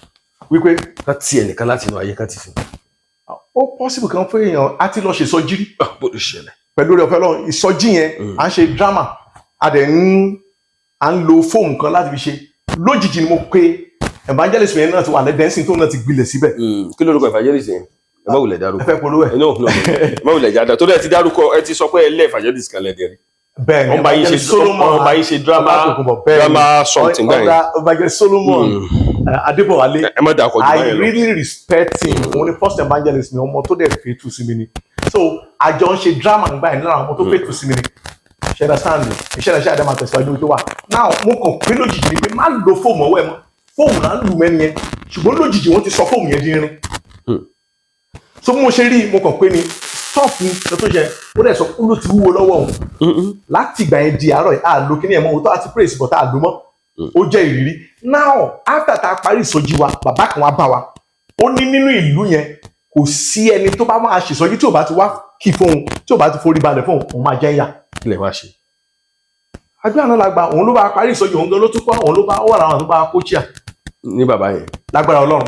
Wípé Ká ti ẹnìkan láti inú ayé ká ti sìn. Ó possible kan fún èèyàn á ti lọ ṣe ìsọjí rí. Bó ló ṣẹlẹ̀? Pẹ̀lú oore ọ̀fẹ́ Ọlọ́run, ìsọjí yẹn, à ń ṣe drama, a dẹ̀ ń à ń lo fóònù kan láti fi ṣe. Lójijì ni mo pe evangelist yẹn náà ti wà lẹ́dẹ̀ẹ́sìn tó náà ti gbilẹ̀ síbẹ̀. Kí lórúkọ evangelist yẹn? Ẹ má wulẹ̀ Ẹ dárúkọ. fẹ́ polówó ẹ̀? No, no, ẹ má wulẹ̀ jáde torí ẹ ti dárúkọ, ẹ ti sọ pé ẹ lé evangelist kan lẹ́dẹ̀ẹ́ rí. Bẹ́ẹ̀ ni. Wọ́n bá yín ṣe Evangelist Solomon. Wọ́n bá yín ṣe drama. Ọlátòkunbọ̀, bẹ́ẹ̀ ni. Drama something gbà yẹn. Ọ̀gá Evangelist Solomon Adébọ̀wálé. Ẹ má dàkọ̀ jù I báyẹn lọ. really respect him. Òun ni first evangelist mi, ọmọ tó dẹ̀ fẹ́tù sí mi ni. So àjọ ń ṣe drama nígbà yẹn, lára àwọn ọmọ tó fẹ́tù sí mi ni. Ṣe understand? Iṣẹ́ ìránṣẹ́ àdé máa tẹ̀síwájú tó wà. Now, mo kàn pé lójijì ni pé má lo fóòmù ọwọ́ ẹ mọ́. Fóòmù náà ń lù mẹ́ni yẹn, ṣùgbọ́n lójijì wọ́n ti sọ fóòmù yẹn di irin. So bí mo ṣe rí i, mo kàn pé ni stop ní tó ṣe. Ó dẹ̀ sọ ó ló ti wúwo lọ́wọ́ òun. Láti ìgbà yẹn di àárọ̀ yìí, a lo kíní ẹ̀ mọ́. Òótọ́ àti praise, but a lò mọ́. Ó jẹ́ ìrírí. Now, after tá a parí ìsọjí wa, bàbá kan wá bá wa. Ó ní nínú ìlú yẹn, kò sí ẹni tó bá máa ṣèsọjí tí ò bá ti wá kí fóun, tí ò bá ti forí balẹ̀ fóun, òun máa jẹ́ ìyà. Kí lẹ wá ṣe? Àdúrà náà la gbà. Òun ló bá parí ìsọjí, òun gan ló tún kọ́, òun ló bá ó wà láwọn tó bá kó chíà. Ní bàbá yẹn? Lágbára Ọlọ́run.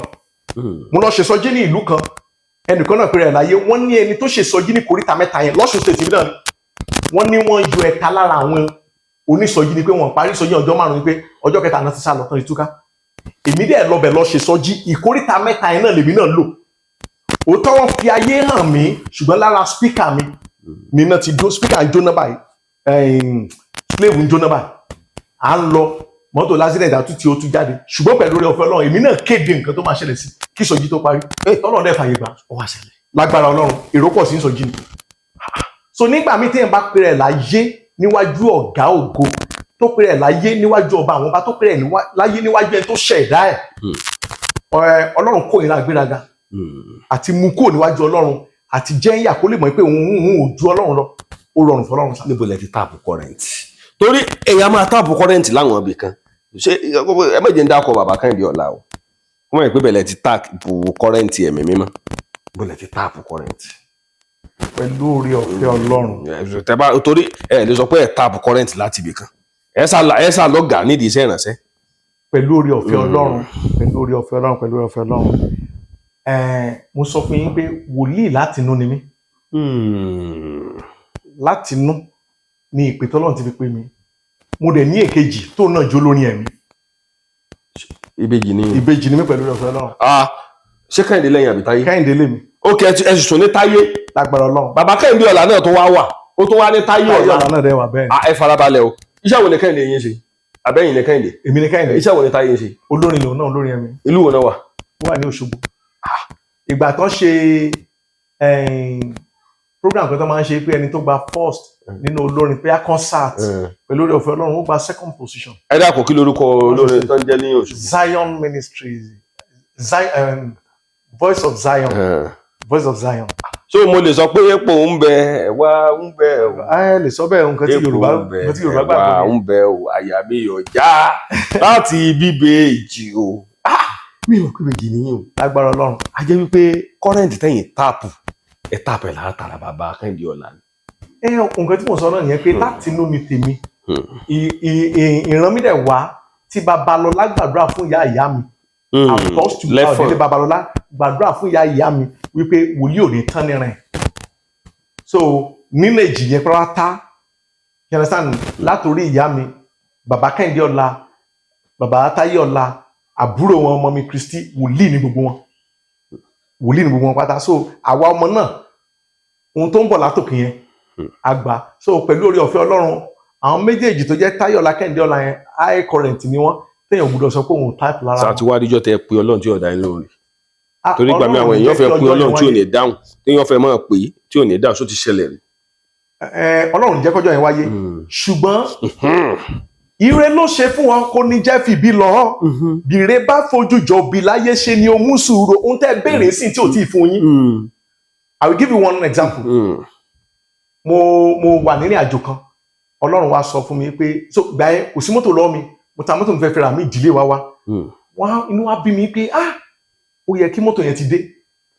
Mo lọ ṣèsọjí ní ìlú kan, ẹnìkan náà pèrè ẹ̀ láyé. Wọ́n ní ẹni tó ṣèsọjí ní koríta mẹ́ta yẹn lọ́sùn State náà ni wọ́n ní wọ́n yọ ẹ̀ta lára àwọn onísọjí, ni pé wọ́n parí ìsọjí ọjọ́ 5, ni pé ọjọ́ kẹta náà ti sá lọ tán, ti túká. Èmi dẹ̀ lọbẹ̀ lọ ṣèsọjí, ìkóríta mẹ́ta yẹn náà lèmi náà lò. Òótọ́, wọn fi ayé hàn mí, ṣùgbọ́n lára speaker mi ni iná ti dó. Speaker ń jóná báyìí, slave ń jóná báyìí. À ń lọ mọ́tò lásìlẹ̀ àtúntì, ó tún jáde, ṣùgbọ́n pẹ̀lú oore ọ̀fẹ́ Ọlọ́run, èmi náà kéde nǹkan tó máa ṣẹlẹ̀ sí kí ìsọjí tó parí. Tọ́lọ́run dẹ̀ fàyè gbà. Ó wá ṣẹlẹ̀? Lágbára Ọlọ́run, èrò pọ̀ sí ìsọjí ni. So nígbà míì, téèyàn bá pèrè láyé níwájú ọ̀gá ògo, tó pèrè láyé níwájú ọba àwọn ọba, tó pèrè láyé níwájú ẹni tó ṣẹ̀dá ẹ̀, Ọlọ́run kó ìra gbéraga àti mú kúrò níwájú Ọlọ́run àti jẹ́ ìyà, kó lè mọ̀ pé òun ò ju Ọlọ́run lọ. Ó rọrùn fọlọ́run sá. Níbo lẹ ti tap current? Torí èèyàn máa tap current láwọn ibì kan. Ṣé ẹ má jẹ́ ń dákọ̀ bàbá Kẹ́hìndé ọ̀la o, wọ́n mọ̀ pé bẹ̀lẹ̀ ti tap current ẹ̀mí mímọ́. Níbo lẹ ti tap current? Pẹ̀lú oore ọ̀fẹ́ Ọlọ́run. Tẹ bá torí ẹ lè sọ pé ẹ tap current láti ibì kan, ẹ sá lọ́gàá nídìí iṣẹ́ ìrànṣẹ́. Pẹ̀lú oore ọ̀fẹ́ Ọlọ́run, pẹ̀lú oore ọ̀fẹ́ Ọlọ́run, pẹ̀lú oore ọ̀fẹ́ Ọlọ́run, mo sọ fún yín pé wòlíì látinú ni mí. Látinú ni ìpè tọ́lọ́run ti fi pè mí. Mo dẹ̀ ní èkejì tó náà jó lórí ẹ̀mí. Ìbejì ni? Ìbejì ni mí, pẹ̀lú oore ọ̀fẹ́ Ọlọ́run. Ah, ṣé Kẹ́hìndé lẹ́yìn àbí Táyé? Kẹ́hìndé lèmi. Ok, ẹ sì tún ní Táyé? Lágbára Ọlọ́run. Bàbá Kẹ́hìndé ọ̀la náà tó wá wà, ó tó wá ní Táyé Táyé ọ̀la. ọ̀la náà dẹ̀ wà, bẹ́ẹ̀ ni. Ah, ẹ farabalẹ̀ o. Iṣẹ́ wo ni Kẹ́hìndé yín ṣe? Àbẹ́yìn ni Kẹ́hìndé? Èmi ni Kẹ́hìndé. Iṣẹ́ wo ni Táyé ń ṣe? Olórin lòun náà, olórin ẹ̀mí. Ìlú wo náà wà? Ó wà ní Òṣogbo. Ìgbà tán ṣe program kan tó máa ń ṣe pé ẹni tó gba first nínú olórin pé á concert, pẹ̀lú oore ọ̀fẹ́ Ọlọ́run, ó gba second position. Ẹ dákun, kí lorúkọ olórin tó ń jẹ́ ní Òṣogbo? Zion Ministries, Zion, Voice of Zion, Voice of Zion. So mo lè sọ pé epo ń bẹ, ẹ̀wà ń bẹ o. Ẹ lè sọ bẹ́ẹ̀. Nǹkan tí Epo Yorùbá, ń bẹ, nǹkan tí Yorùbá ẹ̀wà gbàgbọ́ ni. ń bẹ o, àyà mi yọ̀ já láti bíbẹ èjì o. Ah, mi ò pé méjì nìyí o. Lágbára Ọlọ́run. A jẹ́ wípé current tẹ̀yìn tap, ẹ̀ tap ẹ̀ látara bàbá Kẹ́hìndé ọ̀la ni. Ẹ nǹkan tí mo sọ náà nìyẹn pé láti inú ni tèmi. Ìran mi dẹ̀ wá tí Babalọlá gbàdúrà fún ìyá ìyá mi, Apostle Lẹ́fọ̀n. Ayọ̀délé Babalọlá gbàdúrà fún ìyá ìyá mi wípé wòlíì ò ní tán ní rìn. So nínú èjì yẹn pátá, you understand, látòrí ìyá mi, bàbá Kẹ́hìndé ọ̀la, bàbá Táyé ọ̀la, àbúrò wọn, ọmọ mi Kristi, wòlíì ní gbogbo wọn, wòlíì ní gbogbo wọn pátá. So àwa ọmọ náà, ohun tó ń bọ̀ látòkè yẹn àgbà. So pẹ̀lú oore ọ̀fẹ́ Ọlọ́run, àwọn méjèèjì tó jẹ́ Táyé ọ̀la, Kẹ́hìndé ọ̀la yẹn, high current ni wọ́n, téèyàn gbọ́dọ̀ sọ pé òun type lára Sáà tí wàá díjọ́ tẹ pé Ọlọ́run tí ọ̀dà yín lóhùn rí? Ah, Torí gbàmí àwọn Ọlọ́run èèyàn jẹ́ fẹ́ kí pé ọjọ́ Ọlọ́run yẹn tí ò wáyé. ní dáhùn, téèyàn fẹ́ máa pè é tí ò ní dáhùn, só ti ṣẹlẹ̀ rí? Ẹ, Ọlọ́run jẹ́ kọjọ́ yẹn wáyé, ṣùgbọ́n ire ló ṣe fún wọn, kò ní jẹ́ fìbí lọ. Bìrè bá fojú jọ bí láyé ṣe ni o mú sùúrù. Ohun tẹ́ béèrè sí tí ò tí ì fún yín. I will give you one example. Mo wà nírìn àjò kan, Ọlọ́run wá sọ fún mi pé, so gbà yẹn kò sí mọ́tò lọ́wọ́ mi, mo ta mọ́tò mi fẹ́ fẹ́ra mi, ìdílé wa wá wá. Inú wa bí mi pé ah, ó yẹ kí mọ́tò yẹn ti dé,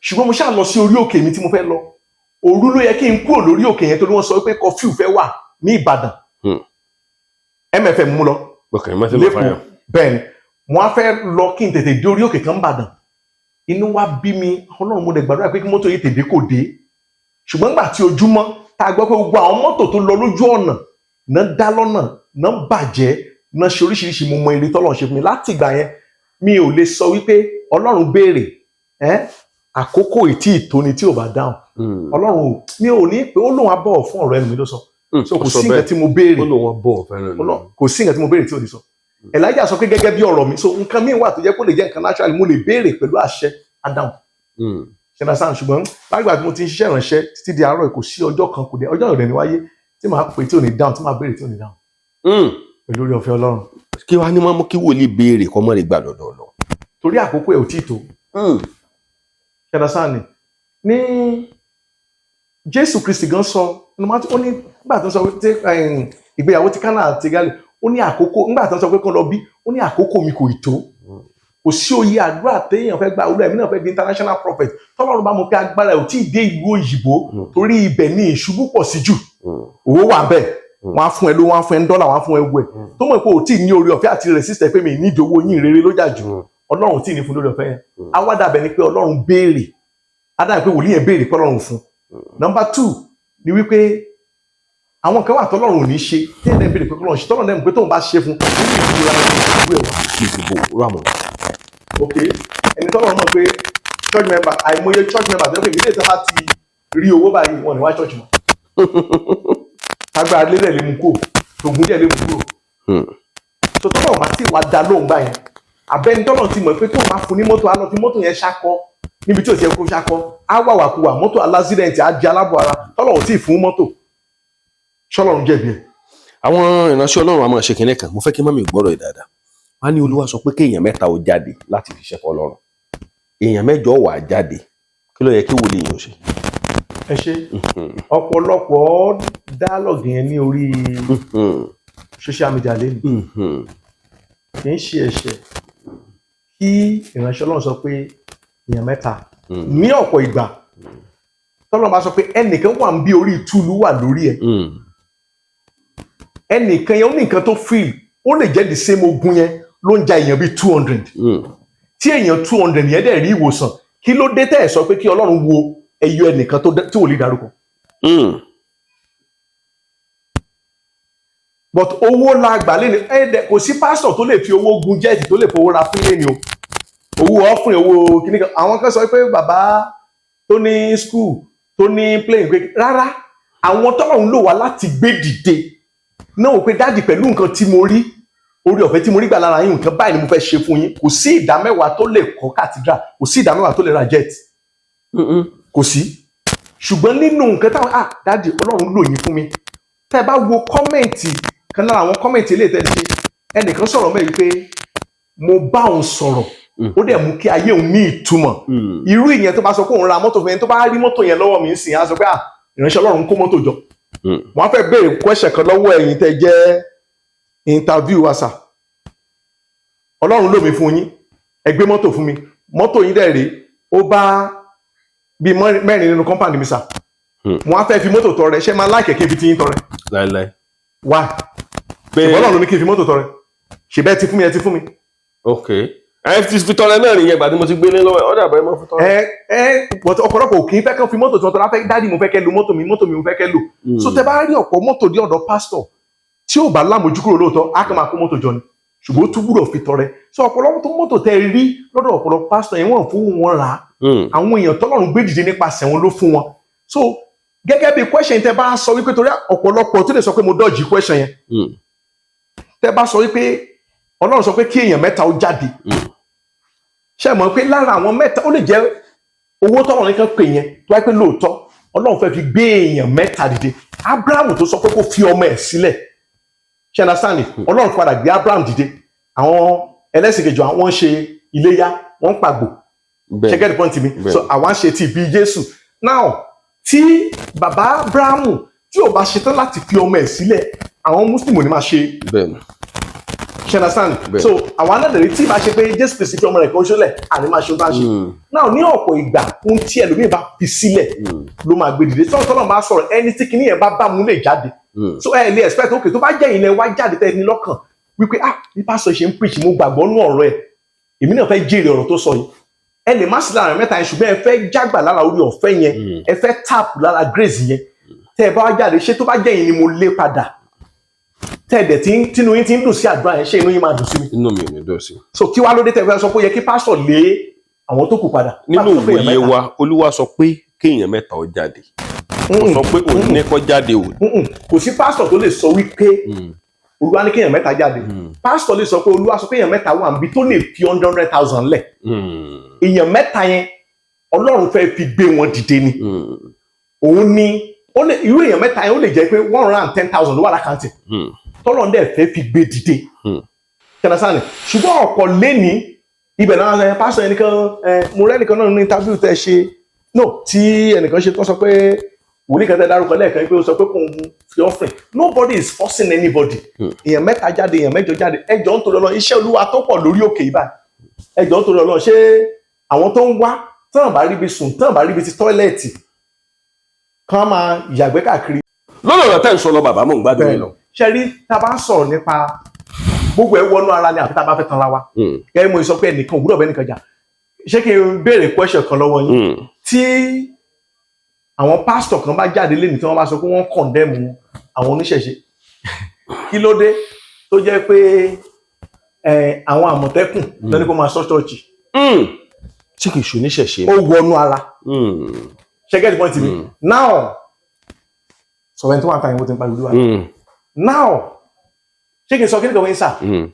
ṣùgbọ́n mo ṣáà lọ sí orí òkè mi tí mo fẹ́ lọ. Òru ló yẹ kí n kúrò lórí òkè yẹn, torí wọ́n sọ pé curfew fẹ́ wà ní Ìbàdàn. MFM mú lọ. Ok, Mountain of Lẹ́kọ̀ọ́. Fire. Bẹ́ẹ̀ ni, mo á fẹ́ lọ kí n tètè dé orí òkè kan Ìbàdàn. Inú wa bí mi, Ọlọ́run, mo lè gbàdúrà pé kí mọ́tò yìí tètè kò dé. Ṣùgbọ́n nígbà tí ojúmọ́ tá a gbọ́ pé gbogbo àwọn mọ́tò tó lọ lójú ọ̀nà náà dá lọ́nà náà bàjẹ́ náà ṣe oríṣiríṣi, mo mọ ire tọ́lọ́run ṣe fún mi. Láti ìgbà yẹn, mi ò lè sọ wípé Ọlọ́run béèrè ẹ́ àkókò ìtí ìtóni tí ò bá dáhùn. Ọlọ́run ò, mi ò ní pé ó lóun á bọ̀wọ̀ fún ọ̀rọ̀ ẹnu mi ló sọ. So kò sí nǹkan tí mo béèrè. Ó lóun á bọ̀wọ̀ fẹ́ràn. Kò sí nǹkan tí mo béèrè tí ò ní sọ. Elijah sọ pé gẹ́gẹ́ bí ọ̀rọ̀ mi. So nǹkan míì wà tó jẹ́ kó lè jẹ́ nǹkan natural, mo lè béèrè pẹ̀lú àṣẹ, adáhùn ṣẹlá sáà. Ṣùgbọ́n lágbà tí mo ti ń ṣiṣẹ́ ìránṣẹ́ títí di àárọ̀, kò sí ọjọ́ kan, kò dé ọjọ́ ìrọ̀lẹ́ ní wáyé tí màá pè tí ò ní dáhùn, tí màá béèrè tí ò ní dáhùn, pẹ̀lú oore ọ̀fẹ́ Ọlọ́run. Kí wàá ní máa mú kí wòlíì béèrè kọ́ mọ́ lè gbà lọ́dọ̀ lọ? Torí àkókò ẹ̀ ò tí ì tó. Ṣẹlá sáà ni ní Jésù Kristi gan sọ, ó ní nígbà tó ń sọ pé ìgbéyàwó ti Kánà àti Gálílì, ó ní àkókò, nígbà tó ń sọ pé kán lọ bí, ó ní àkókò mi kò ì tó. Kò sí oyè àdúrà téèyàn fẹ́ gba, olú ẹ̀mí náà fẹ́ di international prophet, tọ́lọ́run bá mọ̀ pé agbára ẹ̀ ò tí ì dé ìlú òyìnbó, torí ibẹ̀ ní ìṣubú pọ̀ sí jù. Owó wà bẹ́ẹ̀, wọ́n á fún ẹ ló, wọ́n á fún ẹ ní dọ́là, wọ́n á fún ẹ wẹ̀, tó mọ̀ pé ò tí ì ní oore ọ̀fẹ́ àti resist pé mi ní ìdí owó yín, rere ló jà jù. Ọlọ́run tí ì ní fún lórí ọ̀fẹ́ yẹn. Á wá dàbẹ̀ ni pé Ọlọ́run béèrè, á dàbẹ̀ pé wòlíì yẹn béèrè pé Ọlọ́run fún. Number two ni wípé àwọn kan wà tọ́lọ́run ò ní ṣe, tí ẹ̀ béèrè pé Ọlọ́run ṣe, tọ́lọ́run dẹ̀ mọ̀ pé tóun bá ṣe fún ìlú ẹ̀ wá. Ìdìbò ramọ. Ok, ẹni tọ́lọ́run mọ̀ pé church member, àìmọye church member tó yẹ pé ìdílé tó bá ti rí owó báyìí, wọn ní wá church mọ́. Agbára lélẹ̀ lè mú kúrò, tògùn díẹ̀ lè mú kúrò. Tó tọ́lọ́run bá tí wàá da lóhùn báyẹn, àbẹ́ni tọ́lọ́run ti mọ̀ pé tóun bá fún ní mọ́tò, á lọ fi mọ́tò yẹn ṣakọ níbi tí ò ti yẹ kó ṣakọ, á wà wàkuwà, mọ́tò al accident, á di alábọ̀ ara. Tọ́lọ́run tí ì fún mọ́tò, ṣọlọ́run jẹ̀bi ẹ̀? Àwọn ìránṣẹ́ Ọlọ́run a máa ṣe kinní kan, mo fẹ́ kí mummy gbọ́rọ̀ ẹ̀ dáadáa. Wọ́n á ní Olúwa sọ pé kéèyàn mẹ́ta ó jáde láti fi ṣẹ́fọ́ Ọlọ́run, èèyàn 8 wà á jáde. Kí ló yẹ kí wòlíì yẹn ó ṣe? Ẹ ṣe ọ̀pọ̀lọpọ̀ dialogue yẹn ní orí social media lẹ́nu. Kì í ṣe ẹ̀ṣẹ̀ kí ìránṣẹ́ Ọlọ́run sọ pé èèyàn mẹ́ta. Ní ọ̀pọ̀ ìgbà, tọ́lọ́run bá sọ pé ẹnìkan wà ń bí orí ìtúlù wà lórí ẹ̀, ẹnìkan yẹn, ó ní nǹkan tó feel, ó lè jẹ́ the same ogun yẹn ló ń ja èèyàn bíi 200. Tí èèyàn 200 yẹn dẹ̀ rí ìwòsàn, kí ló dé tẹ́ ẹ̀ sọ pé kí Ọlọ́run wo ẹyọ ẹnìkan tó tí ò lè dárúkọ? But owó la gbà lé ní ẹ̀ẹ́dẹ̀. Kò sí pásítọ̀ tó lè fi owó gun jet, tó lè fowó ra plane o, owó offering, owó kíní kan. Àwọn kan sọ pé bàbá tó ní school, tó ní plane, pé rárá, àwọn tọ́lọ́run lò wá láti gbé dìde náà wò pé, "Daddy, pẹ̀lú nǹkan tí mo rí, orí ọ̀fẹ́ tí mo rí gbà lára yín, nǹkan báyìí ni mo fẹ́ ṣe fún yín." Kò sí ìdá 10 tó lè kọ́ cathedral, kò sí ìdá 10 tó lè ra jet, kò sí. Ṣùgbọ́n nínú nǹkan táwọn, "Ah, daddy, Ọlọ́run lò yín fún mi." Tẹ́ ẹ bá wo comment kan lára àwọn comment eléyìí tẹ́ ẹ ṣe, ẹnìkan sọ̀rọ̀ mẹ́rin pé mo bá òun sọ̀rọ̀, ó dẹ̀ mú kí ayé òun ní ìtumọ̀. Irú ìyẹn, tó bá sọ pé òun ra mọ́tò fún yẹn, tó bá rí mọ́tò yẹn lọ́wọ́ mi ń sìn, á sọ pé, "Ah, ìránṣẹ́ Ọlọ́run kó mọ́tò jọ." Wọ́n á fẹ́ béèrè question kan lọ́wọ́ ẹ̀yin tẹ́ jẹ́ interview wa sà. Ọlọ́run lò mí fún yín, ẹ gbé mọ́tò fún mi, mọ́tò yín dẹ̀ rèé, ó bá bíi mẹ́rin nínú compound mi sà. Wọ́n á fẹ́ fi mọ́tò tọrẹ, ṣé máa láìkẹ̀ kí n fi ti yín tọrẹ? Láíláí. Wá Pé ṣùgbọ́n Ọlọ́run ló ní kí n fi mọ́tò tọrẹ, ṣe bẹ́ẹ̀ ti fún mi, ẹ ti fún mi. Ok, ẹ ti fi tọrẹ náà nìyẹn, gbà tí mo ti gbélé lọ́wọ́ ẹ, ọ̀dà àbẹ̀rẹ̀ mọ́ fi tọrẹ. Ẹ ẹ, but ọ̀pọ̀lọpọ̀ ò kì í fẹ́ kán fi mọ́tò tí wọ́n tọrọ, á fẹ́, "Daddy, mo fẹ́ kẹ́ lo mọ́tò mi, mọ́tò mi mo fẹ́ kẹ́ lò." So tẹ bá rí ọ̀pọ̀ mọ́tò dé ọ̀dọ̀ pásítọ̀, tí ò bá lámójúkúrò lóòótọ́, á kàn máa kó mọ́tò jọ ni, ṣùgbọ́n ó tún gbúdọ̀ fi tọrẹ. So ọ̀pọ̀lọpọ̀ tó mọ́tò tẹ rí lọ́dọ̀ ọ̀pọ̀lọpọ̀ pásítọ̀ yẹn, wọ́n fún wọn rà á. Àwọn èèyàn tọ́lọ́run gbé dìde nípasẹ̀ wọn ló fún wọn. So gẹ́gẹ́ bí question tẹ bá sọ wípé, torí ọ̀pọ̀lọpọ̀ tó lè sọ pé mo dodge question yẹn, tẹ bá sọ wípé Ọlọ́run sọ pé kí èèyàn mẹ́ta ó jáde, ṣe mọ̀ pé lára àwọn mẹ́ta, ó lè jẹ́ owó tọ́lọ́run nìkan pè yẹn, tó wáyé pé lóòótọ́ Ọlọ́run fẹ́ fi gbé èèyàn mẹ́ta dìde. Abraham tó sọ pé kó fi ọmọ ẹ̀ sílẹ̀, ṣe understand? Ọlọ́run padà gbé Abraham dìde. Àwọn ẹlẹ́sìn kejì, àwọn ń ṣe iléyá, wọ́n ń pàgbò. Ṣe get the point mi? Bẹ́ẹ̀. So àwa ń ṣe ti ìbí Jésù. Now, tí bàbá Abrahamu tí ò bá ṣetán láti fi ọmọ ẹ̀ sílẹ̀, àwọn Muslim ò ní máa ṣe. Ṣe understand? Bẹ́ẹ̀. So àwọn aládèrè, tí ìbá ṣe pé Jésù Kristi fi ọmọ rẹ̀ kan ṣọlẹ̀, àní máa ṣe ohun tá a ṣe. Now, ní ọ̀pọ̀ ìgbà, ohun tí ẹlòmíì bá fi sílẹ̀ ló máa gbé dìde. Sọ́dọ̀ tọ́lọ́ bá sọ̀rọ̀, ẹni tí kinní yẹn bá bá mú lè jáde. So ẹ lè expect, okay, tó bá jẹ́ ilẹ̀ wá jáde tẹ́ ẹ ní lọ́kàn. Wípé, ah, bí pásítọ̀ ṣe ń preach, mo gbàgbọ́ nú ọ̀rọ̀ ẹ̀, èmi náà fẹ́ jèrè ọ̀rọ̀ tó sọ yìí. Ẹ lè má sí lára mẹ́ta yẹn, ṣùgbọ́n ẹ fẹ́ jágbà lára orí ọ̀fẹ́ yẹn, ẹ fẹ́ tap lára grace yẹn. Tẹ́ ẹ bá wá jáde, ṣé tó bá jẹ́ yín ni mo lé padà, tẹ́ ẹ dẹ̀ tí tínú yín ti ń dùn sí àdúrà yẹn, ṣé inú yín máa dùn sí mi? Inú mi ò ní dùn sí. So kí wá ló dé tẹ́ ẹ fẹ́ sọ pé ó yẹ kí pásítọ̀ lé àwọn tó kù padà? Nínú Pásítọ̀ pé èèyàn ìwòye mẹ́ta. wa, Olúwa sọ pé kéèyàn mẹ́ta ó jáde, kò sọ pé òun ní kó jáde o. Kò sí pásítọ̀ tó lè sọ wípé Olúwa ní kéèyàn mẹ́ta jáde. Pásítọ̀ lè sọ pé Olúwa sọ pé èèyàn mẹ́ta wà níbi tó lè fi 100,000 lẹ̀. Èèyàn mẹ́ta yẹn, Ọlọ́run fẹ́ fi gbé wọn dìde ni. Òun ni ó lè, irú èèyàn mẹ́ta yẹn, ó lè jẹ́ pé 110,000 ló wà l'account, tọ́lọ́run dẹ̀ fẹ́ fi gbé dìde kẹlẹsàn. Ṣùgbọ́n ọ̀pọ̀ lẹ́ni ibẹ̀ náà ẹ pásítọ̀ ẹnìkan ẹ, mo rẹ́ nìkan náà nínú interview tẹ́ ṣe no, tí ẹnìkan ṣe tó sọ pé wòlíì kan tẹ́ dárúkọ lẹ́ẹ̀kan pé ó sọ pé kò ń fi offering. Nobody is forcing anybody. Èèyàn mẹ́ta jáde, èèyàn mẹ́jọ jáde, ẹjọ́ ń torí Ọlọ́run, iṣẹ́ Olúwa tó pọ̀ lórí òkè yìí báyìí, ẹjọ́ ń torí Ọlọ́run, ṣé àwọn tó ń wá tán bá ríbi sùn, tán bá ríbi ti toilet, kán máa yàgbẹ́ káàkiri? Lọ́nà ọ̀rọ̀ tẹ́ ń sọ lọ, bàbá, mò ń gbádùn yín lọ. Ṣe rí, tá a bá ń sọ̀rọ̀ nípa gbogbo ẹ̀ wọnú ara ni, àfi tá a bá fẹ́ tanra wa. Gẹ́gẹ́ mo sọ pé ẹnìkan ò gbúdọ̀ bẹ́ẹ̀ nìkan jà. Ṣé kí n béèrè question kan lọ́wọ́ yín? Tí àwọn pásítọ̀ kan bá jáde lẹ́nu, tí wọ́n bá sọ pé wọ́n condemn àwọn oníṣẹ̀ṣe, kí ló dé tó jẹ́ pé àwọn Àmọ̀tẹ́kùn lọ́ní kó máa ṣọ́ ṣọ́ọ̀ṣì? Ṣé kìí ṣe oníṣẹ̀ṣe? Ó wọnú ara. Ṣe get point mi? Now, sọ̀rọ̀ ẹni tó wà ń ta ìwọ́n ti ń pariwo wá. Now, ṣé kí n sọ kí ni kan wọ́n ń sà?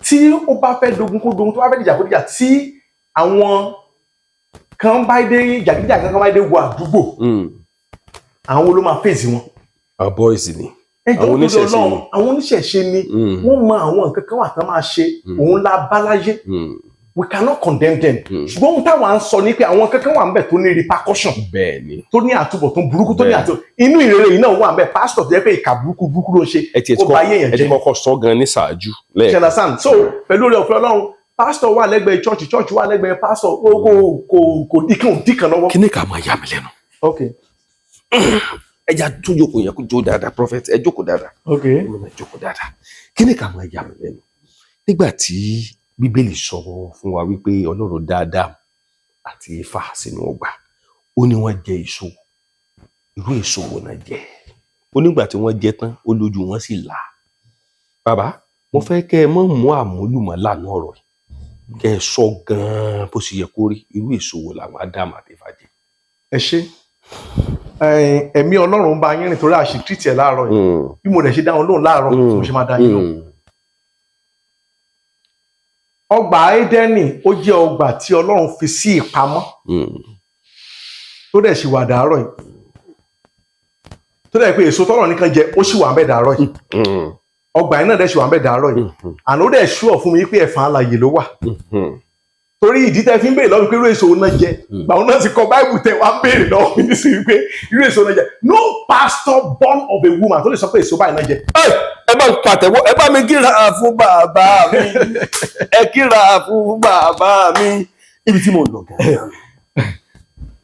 Tí ó bá fẹ́ dogun, kó dogun. Tó bá fẹ́ dìjà, kó dìjà. Tí àwọn kan bá dé, jàgídíjàgan kan bá dé wọ àdúgbò, àwọn wo ló máa fèsì wọn? Àwọn boys ni. Ẹjọ́ Àwọn tó oníṣẹ̀ṣe Ọlọ́run ni. Àwọn oníṣẹ̀ṣe ni. Wọ́n mọ àwọn nǹkan kan wà tán máa ṣe. Òun la bá láyé. We cannot condemn them. Ṣùgbọ́n ohun táwọn à ń sọ ni pé àwọn kankan wà ń bẹ̀ tó ní repercussion, bẹ́ẹ̀ ni tó ní àtúbọ̀tán burúkú, tó ní àtúbọ̀ inú ìrere yìí náà wà ń bẹ̀. Pásítọ̀ tó jẹ́ pé ìkà burúkú burúkú ló ń ṣe, Ẹ ti ó ba ayé èèyàn ẹ ti jẹ́. kọ́kọ́ sọ gan ní ṣáájú lẹ́ẹ̀kan. You understand? So pẹ̀lú oore ọ̀fẹ́ Ọlọ́run, pásítọ̀ wà lẹ́gbẹ̀ẹ́ church, church wà lẹ́gbẹ̀ẹ́ pásítọ̀, ó kò díkan díkan lọ́wọ́. Kíní ká máa yà mí lẹ́nu? Ẹ já tún jókòó yẹn, kó jó dáadáa. Prophet, ẹ jókòó dáadáa. Ẹ máa jókòó dáadáa. Kíní ká máa yà mí lẹ́nu? Nígbà tí Bíbélì sọ fún wa wípé Ọlọ́run dá Ádámù àti Éfà sínú ọgbà, ó ní wọ́n jẹ èso. Irú èso wo náà jẹ? Ó nígbà tí wọ́n jẹ tán, ó lójú wọn sì là. Bàbá, mo fẹ́ kẹ́ ẹ mọ̀ mú àmúlùmọ́lá náà ọ̀rọ̀ yìí, kẹ́ ẹ sọ gan-an bó ṣe yẹ kó rí. Irú èso wo làwọn Ádámù àti Éfà jẹ? Ẹ ṣe. Ẹ̀mí Ọlọ́run bá yín rìn torí àṣìtìtì ẹ̀ láàárọ̀ yìí. Bí mo dẹ̀ ṣe dá wọn lóhùn láàárọ̀, mo ṣe máa dá yín lóhùn. Ọgbà Édẹ́nì, ó jẹ́ ọgbà tí Ọlọ́run fi sí ìpamọ́, tó dẹ̀ ṣì wà dàárọ̀ yìí, tó dẹ̀ pé èso tọ́lọ̀ nìkan jẹ, ó sì wà ń bẹ̀ dàárọ̀ yìí. Ọgbà yìí náà dẹ̀ ṣì wà ń bẹ̀ dàárọ̀ yìí. Àná ó dẹ̀ ṣúọ̀ fún mi pé ẹ̀fọn alàyè ló wà, torí ìdí tẹ́ fi ń béèrè lọ́wọ́ mi pé irú èso wo náà jẹ, gbàwọn náà ti kọ báìbù tẹ wá ń béèrè lọ́wọ́ mi nísìnyí pé irú èso náà jẹ. No pastor born of a woman tó lè sọ pé èso báyìí náà jẹ. Ẹ bá ń pàtẹ́wọ́, ẹ bá mi kíra fún bàbá mi, ẹ kíra fún bàbá mi. Ibi tí mo lọ gan-an,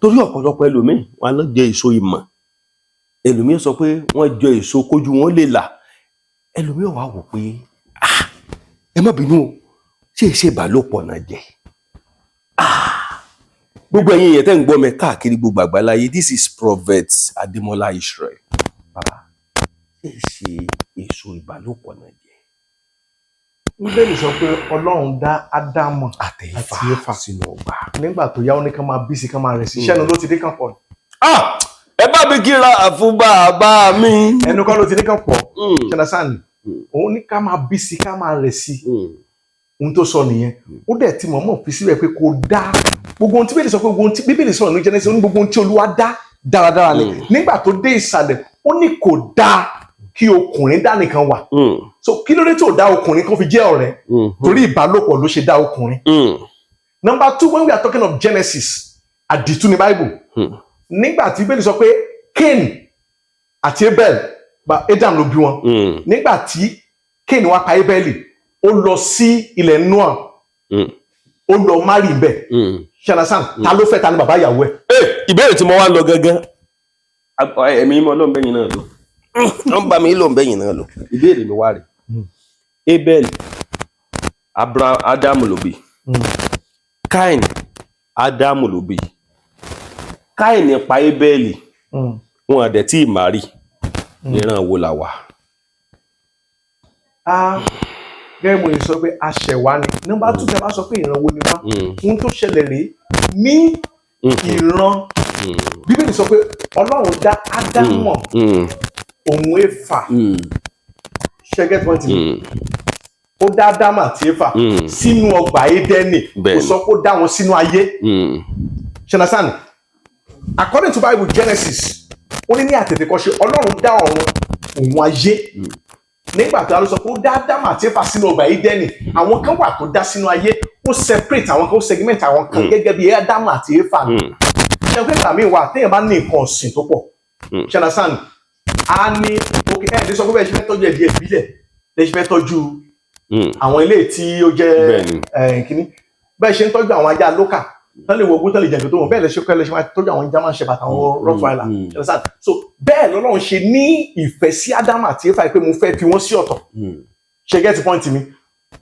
torí ọ̀pọ̀lọpọ̀ ẹlòmíì wọn lọ jẹ èso ìmọ̀, ẹlòmíì sọ pé wọ́n jẹ èso kójú wọn lè là, ẹlòmíì wà wò pé, ah, ẹ má bínú o, ṣé ìṣe ìbálòpọ̀ náà jẹ? Ah, gbogbo ẹ̀yin yẹn tẹ́ ń gbọ́ mi káàkiri gbogbo àgbáláyé, this is Prophet Ademola Israel. Bàbá, ṣé ìṣe èso ìbálòpọ̀ náà jẹ? Bíbélì sọ pé Ọlọ́run dá Ádámù àti Éfà àti Éfà sínú ọgbà. Nígbà tó yá, ó ní kán máa bí sí, kán máa rẹ̀ sí. Ṣẹ́nu ló ti dé kán pọ̀? Ah, ẹ bá mi kíra fún bàbá mi. Ẹnu kọ́ ló ti dé kán pọ̀. Ṣẹlẹsàn, òun ní ká máa bí sí, ká máa rẹ̀ sí. Ohun tó sọ nìyẹn. Ó dẹ̀ ti mọ̀ọ́mọ̀ fi síbẹ̀ pé kò dá gbogbo ohun tí Bíbélì sọ pé, gbogbo ohun tí Bíbélì sọ̀rọ̀ ní Genesis, ó ní gbogbo ohun tí Olúwa dá dáradára ni. Nígbà tó dé ìsàlẹ̀, ó ní kò dáa kí ọkùnrin dá nìkan wà. So kí ló dé tí ò dá ọkùnrin kan fi jẹ́ ọ̀rẹ́? Torí ìbálòpọ̀ ló ṣe dá ọkùnrin. Number two, when we are talking of Genesis, àdìtú ni Bible. Nígbà tí Bíbélì sọ pé Cain àti Abel, ba Adam ló bí wọn, nígbà tí Cain wá pa Abel, ó lọ sí ilẹ̀ Noah, ó lọ marry ńbẹ̀. Ṣanasan, ta ló fẹ́? Ta ni bàbá ìyàwó ẹ̀? Ìbéèrè tí mo wá lọ gangan, ẹ̀mí mọ́ ló ń bẹ́yìn náà lọ, wọ́n bá mi ló ń bẹ́yìn náà lọ. Ìbéèrè mi wá rè: Abel Abraham, Ádámù ló bí. Káìn, Ádámù ló bí. Káìn pa Ébẹ́lì, wọn àdẹ̀ tí ì má rí. Ìran wo là wà? Ah, gẹ́gẹ́ mo lè sọ pé aṣẹ̀wá ni. Number two, tẹ́ bá sọ pé ìran wo ni wá, ohun tó ṣẹlẹ̀ rèé ní ìran Bíbélì sọ pé Ọlọ́run dá Ádámọ̀ òun Éfà. Ṣé get point mi? Ó dá Ádámù àti Éfà sínú ọgbà Édẹ́nì. Kò sọ pé ó dá wọn sínú ayé. Ṣe understand? According to Bible, Genesis, ó ní ní àtètèkọ́ṣe Ọlọ́run dá ọ̀run òun ayé. Nígbà tó a lọ sọ pé ó dá Ádámù àti Éfà sínú ọgbà Édẹ́nì, àwọn kan wà tó dá sínú ayé. Ó separate àwọn kan, ó segment àwọn kan gẹ́gẹ́ bí Ádámù àti Éfà. Ṣe pé ìgbà míì wà téèyàn bá ní nǹkan ọ̀sìn tó pọ̀, ṣe understand, a ní ok, ẹ̀ ní sọ pé bẹ́ẹ̀ ṣe fẹ́ tọ́jú ẹ̀dí ìbílẹ̀ lè ṣe fẹ́ tọ́jú àwọn ilé tí ó jẹ́ kínní. Bẹ́ẹ̀ ṣe ń tọ́jú àwọn ajá local tán lè wọ ogún, tán lè jẹ̀gbẹ́ tó wọ̀n, bẹ́ẹ̀ lè ṣe kọ́ lè ṣe máa tọ́jú àwọn German Shepherd, àwọn Rottweiler. Ṣe understand? So bẹ́ẹ̀ lọ́lọ́run ṣe ní ìfẹ́ sí Ádámù àti Éfà pé mo fẹ́ fi wọ́n sí ọ̀tọ̀. Ṣe get point mi?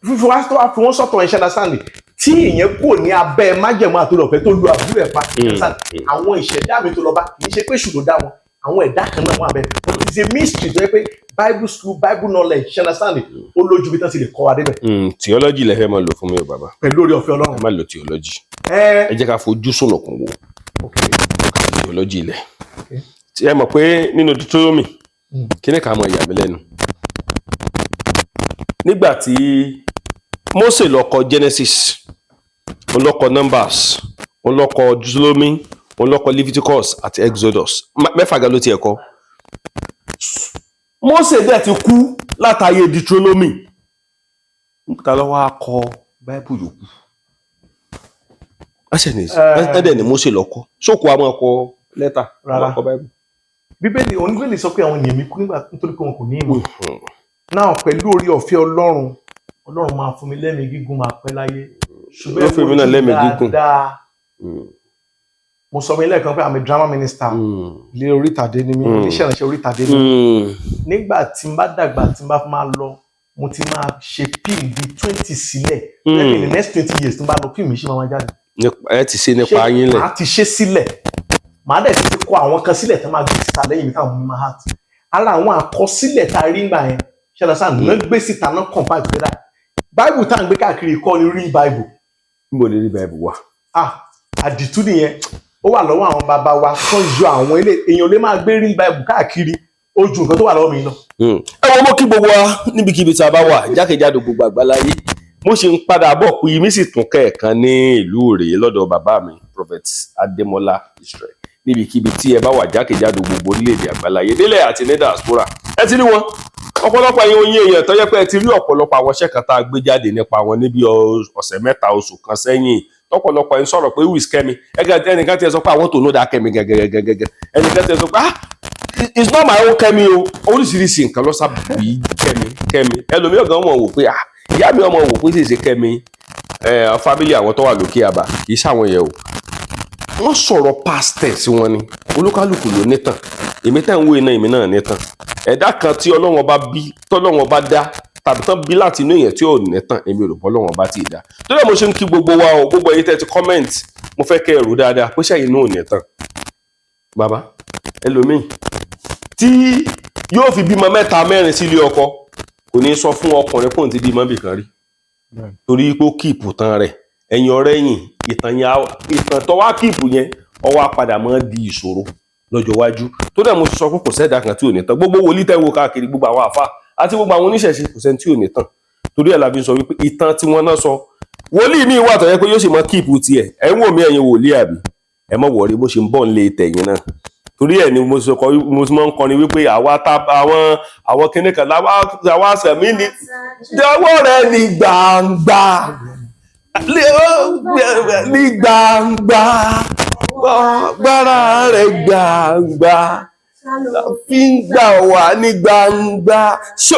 Fífi wá tó wá fi wọ́n sọ̀tọ̀ ẹ̀, ṣe understand, tí ìyẹn kò ní abẹ́ májẹ̀mú àtòlọ́fẹ́ tó lu àbúrò ẹ̀ pa. Ṣe understand? Àwọn ìṣẹ̀dá mi tó lọ bá, kì í ṣe pé èṣù ló dá wọn, àwọn ẹ̀dá kan náà wà bẹ́ẹ̀. But it's a mystery tó yẹ pé Bible school, Bible knowledge, ṣe understand, ó lójú bí tán ti lè kọ́ wa débẹ̀. Theology lẹ fẹ́ máa lò fún mi o, bàbá. Pẹ̀lú orí ọ̀fẹ́ Ọlọ́run. Ẹ má lo theology. Ẹ Ẹ jẹ́ ká fojú sùnùkùn wò. Theology lẹ̀. Tí ẹ mọ̀ pé nínú Deuteronomy, kíní kan mọ̀ ìyà mi lẹ́nu nígbà tí Mósè lọ kọ Genesis, òun ló kọ Numbers, òun ló kọ Deuteronomy, òun ló kọ Leviticus àti Exodus. Mẹ́fà gan ló tiẹ̀ kọ. Mósè dẹ̀ ti kú látàyè Deuteronomy. Ta ló wá kọ Bible yòókù? Ẹsẹ̀ ní ẹdẹ̀ ni Mósè lọ kọ sóko, a máa kọ lẹ́tà? Rárá. Máa kọ Bible. Bíbélì oníbélì sọ pé àwọn ènìyàn mi kú nígbà nítorí pé wọn kò ní ìmọ̀. Náà pẹ̀lú orí ọ̀fẹ́ Ọlọ́run, Ọlọ́run máa fún mi lẹ́mìí gígùn, máa pẹ́ láyé, ṣùgbọ́n Ó fún mi náà lẹ́mìí gígùn. Dáadáa. Mo sọ mi lẹ́ẹ̀kan pé I'm a drama minister. Ilé orí ìtàdé ni mí. Iléeṣẹ́ ìránṣẹ́ orí ìtàdé ni mí. Nígbà tí n bá dàgbà, tí n bá máa lọ, mo ti máa ṣe fíìmù bíi 20 sílẹ̀. Lẹ́yìn in the next 20 years, tí n bá lọ, fíìmù yìí ṣì máa máa jáde. Ẹ ti ṣe nípa yín lẹ̀. Màá ti ṣe sílẹ̀, màá dẹ̀ ti kọ àwọn kan sílẹ̀ tó máa gbé síta lẹ́yìn mi táwọn máa heart ara àwọn àkọsílẹ̀ tá a rí ńgbà yẹn. Ṣẹlẹ̀ sáà náà gbé síta náà compile together. Bible tá à ń gbé káàkiri kọ́ ni real Bible. Níbo ni rí Bible wà? Ah, àdìtú nìyẹn. Ó wà lọ́wọ́ àwọn bàbá wa tó yọ àwọn ilé. Èèyàn lè máa gbé real Bible káàkiri, ó ju nǹkan tó wà lọ́wọ́ mi lọ. Ẹ wo, mo kí gbogbo wa níbikíbi tí a bá wà jákèjádò gbogbo àgbáláyé. Mo ṣe ń padà bọ̀ pé mi sì tún kẹ̀ẹ̀kan ní ìlú rèé lọ́dọ̀ bàbá mi, Prophet Adémọ́lá Israel. Níbikíbi tí ẹ bá wà jákèjádò gbogbo orílẹ̀-èdè àgbáláyé, nílẹ̀ àti ní diaspora, ẹ ti rí wọn. Ọ̀pọ̀lọpọ̀ ẹ̀yin oyin èèyàn tó yẹ pé ẹ ti rí ọ̀pọ̀lọpọ̀ àwọn iṣẹ́ kan tá a gbé jáde nípa wọn níbi ọ̀sẹ̀ 3, oṣù kan sẹ́yìn, tọ́pọ̀lọpọ̀ ẹ̀ ń sọ̀rọ̀ pé who is Kẹ́mi. Ẹnìkan ti ẹ sọ pé àwọn tó know that Kẹ́mi gẹ́gẹ́gẹ́gẹ́. Ẹnìkan ti ẹ sọ pé, "Ah, it's not my own Kẹ́mi o." Oríṣiríṣi nǹkan ló sábì Kẹ́mi Kẹ́mi. Ẹlòmíràn gan mọ̀ wò pé, ah, ìyá mi ọmọ wò pé ṣèṣe Kẹ́mi ẹ family àwọn tó wà lókè àbá, kì í ṣàwọn yẹn o. Wọ́n sọ̀rọ̀ past tense wọn ni. Olúkálùkù ló nítàn. Èmi tẹ́ ń wò iná, èmi náà nítàn. Ẹ̀dá kan tí Ọlọ́wọ́n bá bí, tọ́lọ́wọ́n bá dá, tàbí tán bí láti inú èèyàn tí ò nítàn, èmi ò rò pé Ọlọ́wọ́n bá ti dá. Torí ẹ̀ mo ṣe ń kí gbogbo wa o. Gbogbo ẹ̀yin tẹ́ ti comment, mo fẹ́ kẹ́ ẹ rò dáadáa pé ṣẹ́yìn náà ò nítàn. Bàbá, ẹlòmíì tí yóò fi bímọ mẹ́ta mẹ́rin sílé ọkọ, kò ní sọ fún ọkùnrin pòun ti bímọ bìkan rí, torí pé ó keep tán rẹ̀. Ẹ̀yìn ọ̀rẹ́ yìn ìtàn yẹn, ìtàn tó wá keep yẹn, ó wá padà máa di ìṣòro lọ́jọ́ iwájú. Tó dẹ̀ mo sọ pé kò sẹ́dá kan tí ò ní tán. Gbogbo wòlíì tẹ́ ń wo káàkiri, gbogbo àwọn àfa àti gbogbo àwọn oníṣẹ̀ṣe, kò sẹ́ni tí ò ní tán. Torí ẹ̀ la fi ń sọ wípé ìtàn tí wọ́n náà sọ, wòlíì míì wà tó yẹ pé yóò sì mọ keep tiẹ̀. Ẹ̀ ń wò mí, ẹ̀yin wòlíì, àbí ẹ mọ̀ wọ̀rí bó ṣe ń bọ̀ ń lé tẹ̀yìn náà. Torí ẹ̀ ni mo sọ kọ, mo ti máa ń kọrin wípé àwa tá àwọn kinní kan láwa sẹ̀mí ni dọwọ́ rẹ̀ ní gbangba, ní gbangba, gbára rẹ̀ gbangba fi ń gbà wá ní gbangba. Ṣé